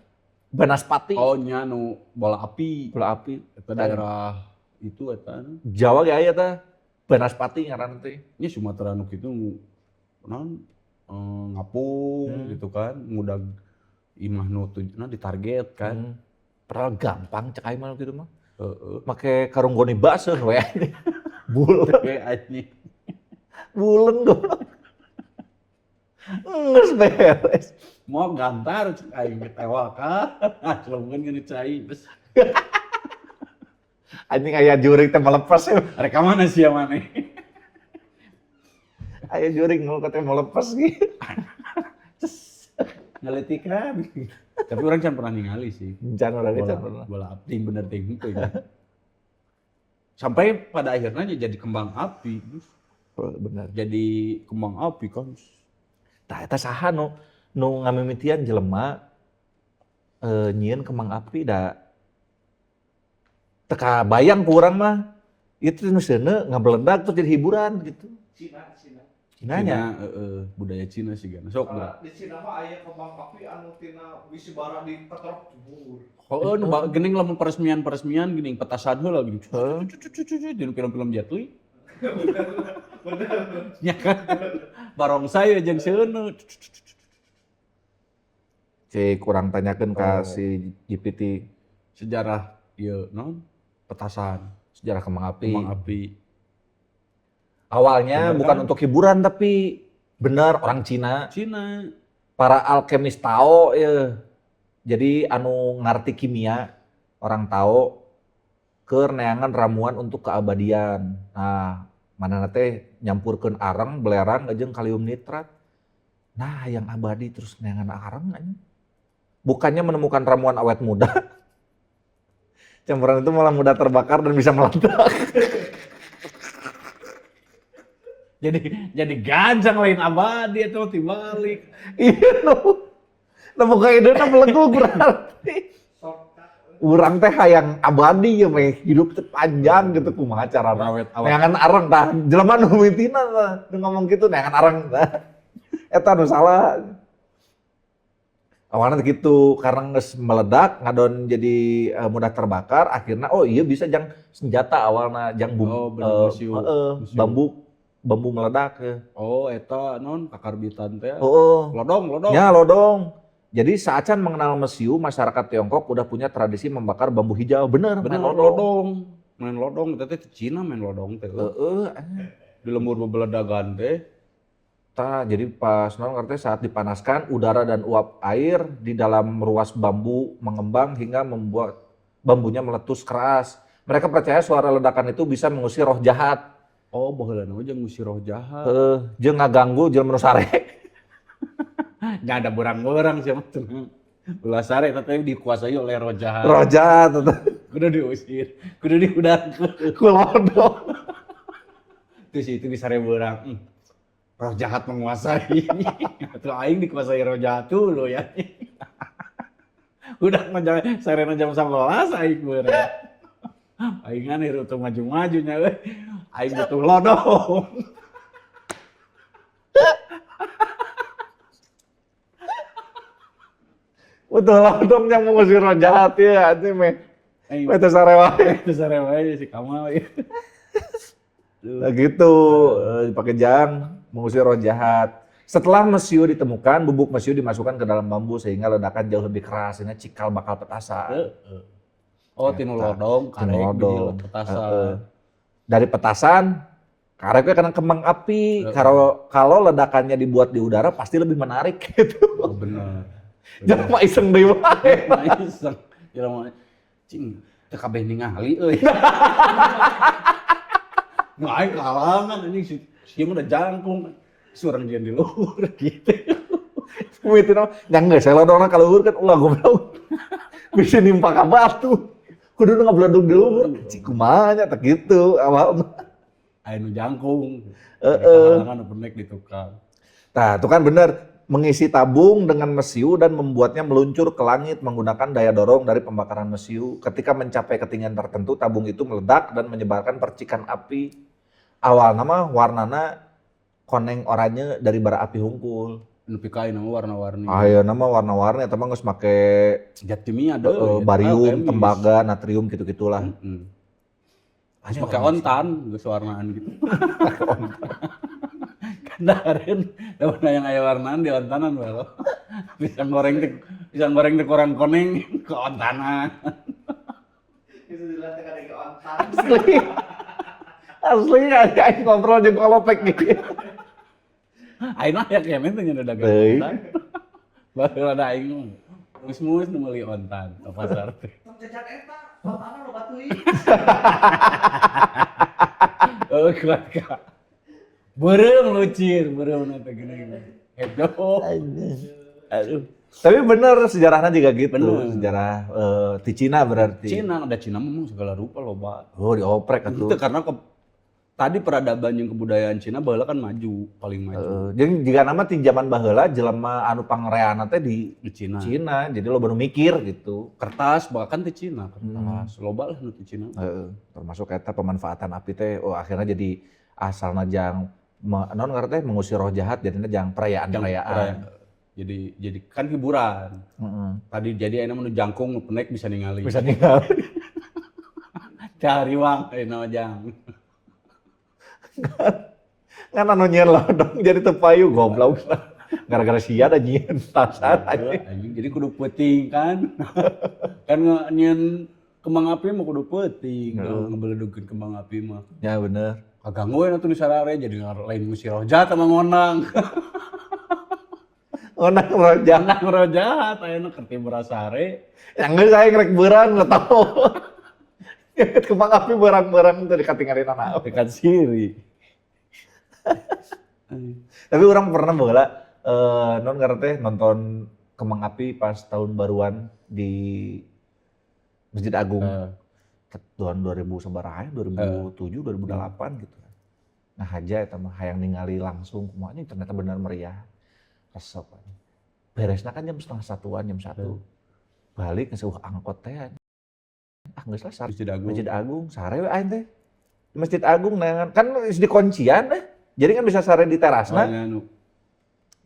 Banaspati. Oh nya nu bola api. Bola api. Eta daerah itu eta. Jawa ge aya tah. Banaspati ngaran teh. Nya Sumatera nu kitu naon ngapung gitu kan, ngudag imah nu tujuna ditarget kan. Padahal gampang cek aing mah gitu mah. Heeh. Make karung goni baseuh we. Bulen. We anjing. Bulen goblok. Geus beres. Mau gantar cek aing tewak celungan ngene cai. Bes. Anjing aya jurig teh melepas ya. Rek ka mana sia maneh? Aya jurig nu teh melepas gitu. Ngaletikan. Tapi urang can pernah ningali sih. Can urang Bola, can pernah. bola api bener ting henteu ya. Sampai pada akhirnya jadi kembang api. Oh, bener. Jadi kembang api kan. Tah eta saha nu nu ngamimitian jelema nyieun kembang api, da teu kabayang ku urang mah. Itu nu seuneu ngabeledag terus jadi hiburan gitu. Cina, Cina. Cina nya. Cina, heeh, budaya Cina sih kan. Sok Soalnya di Cina mah aya kembang api anu tina bisi bara diketrok jebur. Oh, nu geuning lamun peresmian-peresmian geuning petasan heula geuning. Heeh. Di film-film Jet Li. Bener. Ya kan. Barongsai jeung seuneu. Cek kurang tanyakeun ka Oh. si GPT. Sejarah ieu non petasan. Sejarah kembang api. Kembang api. Awalnya Bener bukan kan? untuk hiburan, tapi bener orang Cina, Cina. Para alkemis Tao ya. Jadi anu ngarti kimia orang Tao keur neangan ramuan untuk keabadian. Nah, mana teh nyampurkeun arang, belerang jeung kalium nitrat. Nah, yang abadi terus neangan arang anjing. Bukannya menemukan ramuan awet muda. Campuran itu malah mudah terbakar dan bisa meledak. Jadi ganjang lain abadi itu dibalik. Iya, nu. Nu buka idena melegug berarti. Urang teh hayang abadi ya meh hidup teh panjang gitu, kumaha carana? Awet awet. Neangan areng tah, jelema nu mimitina tah, nu ngomong kitu neangan areng tah. Eta nu salah. Awalnya gitu, karena geus meledak, ngadon jadi mudah terbakar, akhirnya oh iya bisa jang senjata awalna jang bum, Oh, bener, museum. heeh, Museum. bambu bambu meledak ya. Oh, eta non kakarbitan teh. Oh, Lodong, lodong. ya lodong. Jadi saacan mengenal mesiu, masyarakat Tiongkok udah punya tradisi membakar bambu hijau. Bener, Bener main lodong. lodong. Main lodong, eta teh Cina main lodong teh. Heeh. Di lembur bebeledagan teh. Tah, jadi pas naon ngerti saat dipanaskan udara dan uap air di dalam ruas bambu mengembang hingga membuat bambunya meletus keras. Mereka percaya suara ledakan itu bisa mengusir roh jahat. Oh, baheula mah jeung ngusir roh jahat. Heeh, jeung ngaganggu jelema nu sare. Nya ada berang-berang sih mah tenang. Ulah sare tapi dikuasai oleh roh jahat. Roh jahat eta. Kudu diusir, kudu diudangkeun. Ku lodong. Terus itu bisa beurang. Roh jahat menguasai. Atau aing dikuasai roh jahat dulu ya. Udah mah sarena jam 11 aing beurang. Aing kan hirup teu maju-maju nya euy. Aing butuh lodong. Butuh lodong yang mengusir roh jahat ya anjing meh. Aing Meh teu sare wae. teu sare wae si Kamal ya. Nah gitu, dipakai jang mengusir roh jahat. Setelah mesiu ditemukan, bubuk mesiu dimasukkan ke dalam bambu sehingga ledakan jauh lebih keras, sehingga cikal bakal petasan. Heeh. Oh, tinu Eta, lodong, tinu karek biji lodong. petasan. Heeh. Dari petasan, kareknya kena kembang api. Heeh. Kalau ledakannya dibuat di udara pasti lebih menarik gitu. Oh, bener. Jangan mah iseng deui wae. Mah iseng. Jelema mah, cing, teu kabeh ningali euy. Nu aing kalangan anjing si ieu mah udah jangkung. Surang jeung di luhur gitu. Mimitina mah, nya geus saya lodongna ka luhur kan ulah goblok. Bisa nimpa ka batu. Kudu nu ngabeledug di luhur. Cik kumaha nya teh kitu awalna. Aya nu jangkung. Heeh. Kalangan nu pendek di tukang. Nah, itu kan bener mengisi tabung dengan mesiu dan membuatnya meluncur ke langit menggunakan daya dorong dari pembakaran mesiu. Ketika mencapai ketinggian tertentu, tabung itu meledak dan menyebarkan percikan api. Awalna mah warnana koneng oranye dari bara api hungkul. Nu pikain mah warna-warni. Ayeuna mah warna-warni eta mah geus make Zat kimia deui, eta barium, kemis. tembaga, natrium gitu-gitulah. Heeh. Anjing, Make warna ontan, geus warnaan gitu. Kandaren, lamun yang aya warnaan di ontanan bae. Pisang goreng teh kurang koneng ke ontanan. Itu dilihat kan ke ontan. Asli. Asli aing ngobrol jeung kolopek gitu. Aing mah aya keneh teh nya dagang Teuing. ontan. Baheula da aing mah mus-mus nu meuli ontan ke pasar teh. Tong jajan eta, ontanan loba teuing. Oh, kuat ka. Beureum lucir, beureum na teh geuning. Hedo. Aduh. Tapi bener sejarahnya juga gitu. Bener. Sejarah di Cina berarti. Cina, ada Cina memang segala rupa loba. Oh, dioprek atuh. Itu karena tadi peradaban yang kebudayaan Cina baheula kan maju, paling maju Heeh. Jadi jika nama ti zaman baheula jelema anu pangreana teh di di Cina. Cina, jadi loba nu mikir gitu. Kertas bahkan di Cina, kertas loba lah nu di Cina. Heeh. Termasuk eta pemanfaatan api teh oh akhirnya jadi asalna jang non ngarti teh mengusir roh jahat jadinya jang perayaan-perayaan. Perayaan. Jadi kan hiburan. Heeh. Tadi jadi ayeuna mah nu jangkung nu penek bisa ningali. Bisa ningali. Cari uang ayeuna mah jang. Ngan anu nyieun lodong jadi teu payu goblok. Gara-gara sia da nyieun tasan anjing. Anjing, jadi kudu peuting kan. Kan nyieun kembang api mah kudu peuting, ngebeledugkeun kembang api mah. Ya bener. Kaganggu we atuh di sarare jadi lain ngusir roh jahat sama ngonang. Ngonang roh jahat. Ngonang roh jahat ayeuna keur ti sare. Yang geus aing rek beurang nggak tahu. Kembang api berang-berang teh dikatingalin anak. Dekat siri. Tapi orang pernah baheula non karena teh nonton kembang api pas tahun baruan di Masjid Agung. Tahun 2000 sabaraha ya, 2007, 2008 gitu. Nah aja eta mah hayang ningali langsung kumaha nya ternyata benar meriah. Resep. Beresna kan jam setengah satuan, jam 1. Balik geus angkot teh. Ah geus lah Masjid Agung. Masjid Agung sare we aing teh. Di Masjid Agung neangan kan geus dikuncian deh. Jadi kan bisa sare di terasna. Oh, nya nu.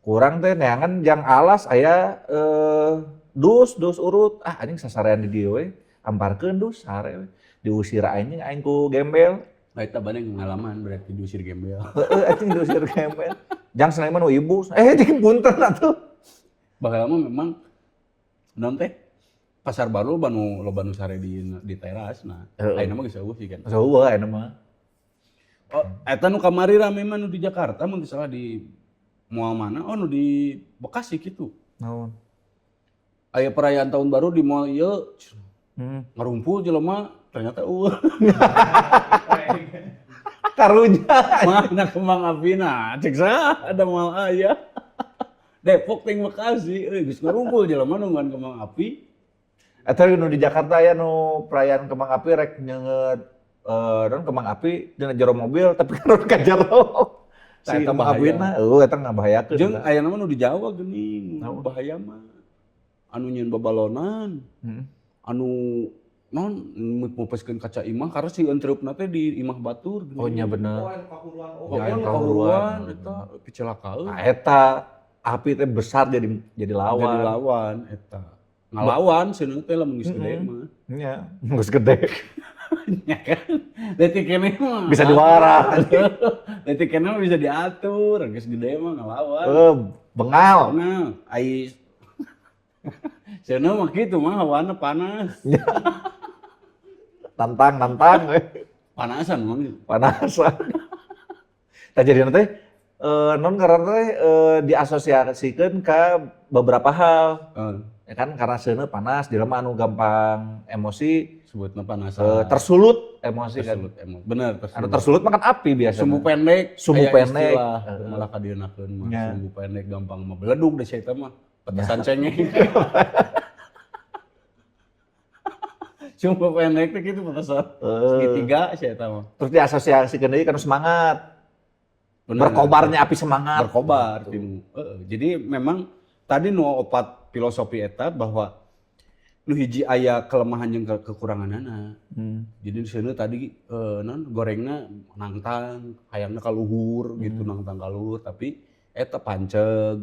Kurang teh neangan jang alas aya dus urut. Ah anjing sasarean di dieu we. Amparkeun dus sare we. Diusir aing aing ku gembel. Nah, eta banyak pengalaman berarti diusir gembel. Heeh, anjing diusir gembel. Jang seneng mah nu ibu. Jeung punten atuh. Baheula mah memang naon teh? Pasar baru loba nu sare di teras nah. Heeh. Ayeuna mah geus eueuh sih kan. Geus eueuh ayeuna mah. Oh, eta nu kamari rame mah nu di Jakarta mun teu salah di mall mana? Oh, nu di Bekasi gitu. Naon? Aya perayaan tahun baru di mall ieu, ngarumpul jelema, ternyata euweuh. Karunya. Mana kembang apina? Cek saha ada moal aya. Depok ting Bekasi, euy geus ngarumpul jelema nungguan kembang api. Eta nu di Jakarta aya nu perayaan kembang api rek nyeungeut naon kembang api dina jero mobil tapi kan ka jero. Si Eta kembang bahaya. apina eueuh eta ngabahayakeun. Jeung aya mah nu di Jawa geuning, Naon? Bahaya mah. Anu nyieun babalonan, anu non mupeskeun kaca imah karena si entreupna teh di imah batur geuning. Oh nya bener. Oh, anu kahuruan. Oh, Oh, Ya, anu anu kahuruan kahuruan. eta picilakaeun. Nah, eta api teh besar jadi lawan. Jadi lawan eta. Ngalawan seuneu teh lamun geus gede mah. Nya, geus gede. Ya kan? Leutik keneh mah. Bisa diwara. Leutik keneh mah bisa diatur, geus gede mah ngalawan. Bengal. Nah, ai seuneu mah kitu mah hawana panas. Tantang, nantang. Panasan mah. Panasan. Tah jadi teh non karena teh diasosiasikeun ka beberapa hal. Ya kan karena seuneu panas, jelema anu gampang emosi, Sebutna panasan. Tersulut emosi kan. Tersulut emosi. Bener, tersulut. Anu tersulut mah kan api biasanya. Sumbu pendek, Sumbu aya pendek. istilah, malah kadieunakeun mah. Nya. Sumbu pendek gampang mah beledug deh sia eta mah. Petasan cengeng. Sumbu pendek teh kitu petasan. Segitiga sia eta mah. Terus diasosiasikeun deui kana semangat. Bener. Berkobarnya api semangat. Berkobar tinu. Heeh. Jadi memang tadi nu opat filosofi eta bahwa nu hiji aya kelemahan jeung kekuranganana. Jadi di sini tadi non gorengna nangtang, hayangna ka luhur gitu, nangtang ka luhur, tapi eta panceg.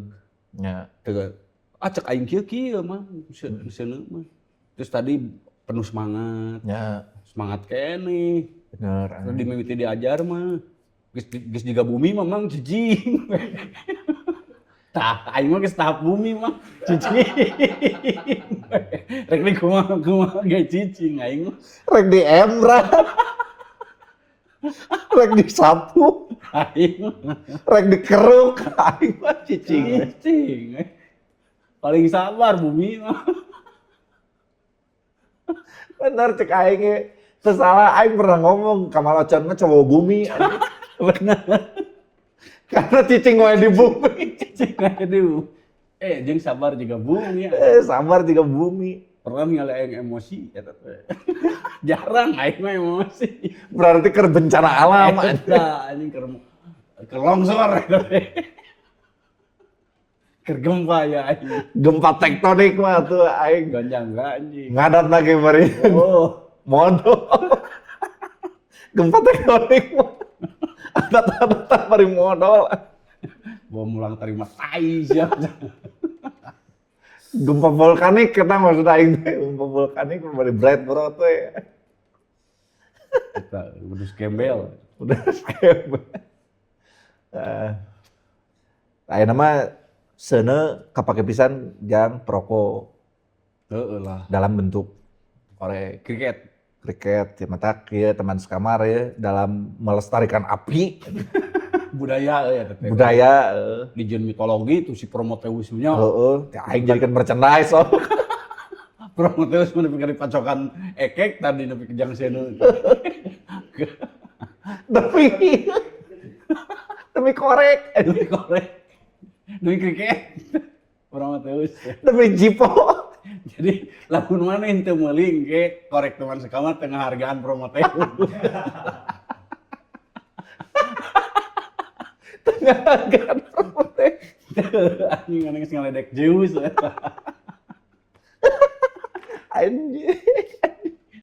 Teu cek aing kieu kieu mah seuneu mah. Terus tadi penuh semangat. Semangat keneh. Bener. Terus dimimiti diajar mah. Geus jiga bumi mah mang cicing. Tah, aing mah geus tahap bumi mah cicing. Rek di kumaha kumaha ge cicing aing mah. Rek di emra. Rek disapu, Aing mah rek dikeruk, aing mah cicing. Cicing. Paling sabar bumi mah. Bener cek aing ge. Teu salah aing pernah ngomong Kamal Ocon mah cowok bumi. Bener. Karena cicing wae di bumi. Cicing wae di bumi. Jeung sabar juga bumi ya. Sabar juga bumi. Pernah ningali aing emosi eta teh. Jarang aing mah emosi. Berarti keur bencana alam. Eta anjing keur longsor eta teh. Keur gempa ya aing. Gempa tektonik mah tuh aing. Gonjang anjing. Ngadat lagi bari. Oh, Modal. Gempa tektonik mah. Adat-adatan bari modal. Bawa mulang terima tai sia. Gempa vulkanik kita maksud aing teh. Gempa vulkanik bari bread bro teh. Eta udah gembel. Udah gembel. Ayeuna mah seuneu kapake pisan jang perokok. Heeh lah. Dalam bentuk korek. Kriket. Kriket, ya mata kieu teman sekamar ya dalam melestarikan api. Budaya ya teteh. Budaya. Di jeung mitologi itu si Prometheus nya. Heeh, teh aing jadikan merchandise oh. Prometheus mah nepi ka dipacokan ekek tadi nepi ke jang seuneu. Demi korek. Demi korek. Demi kriket. Prometheus. Demi jipo. Jadi lamun mana ente meuli ke korek teman sekamar tengah hargaan Prometheus. Tengah hargaan Prometheus. Anjing aneh geus ngaledek Zeus. Anjing.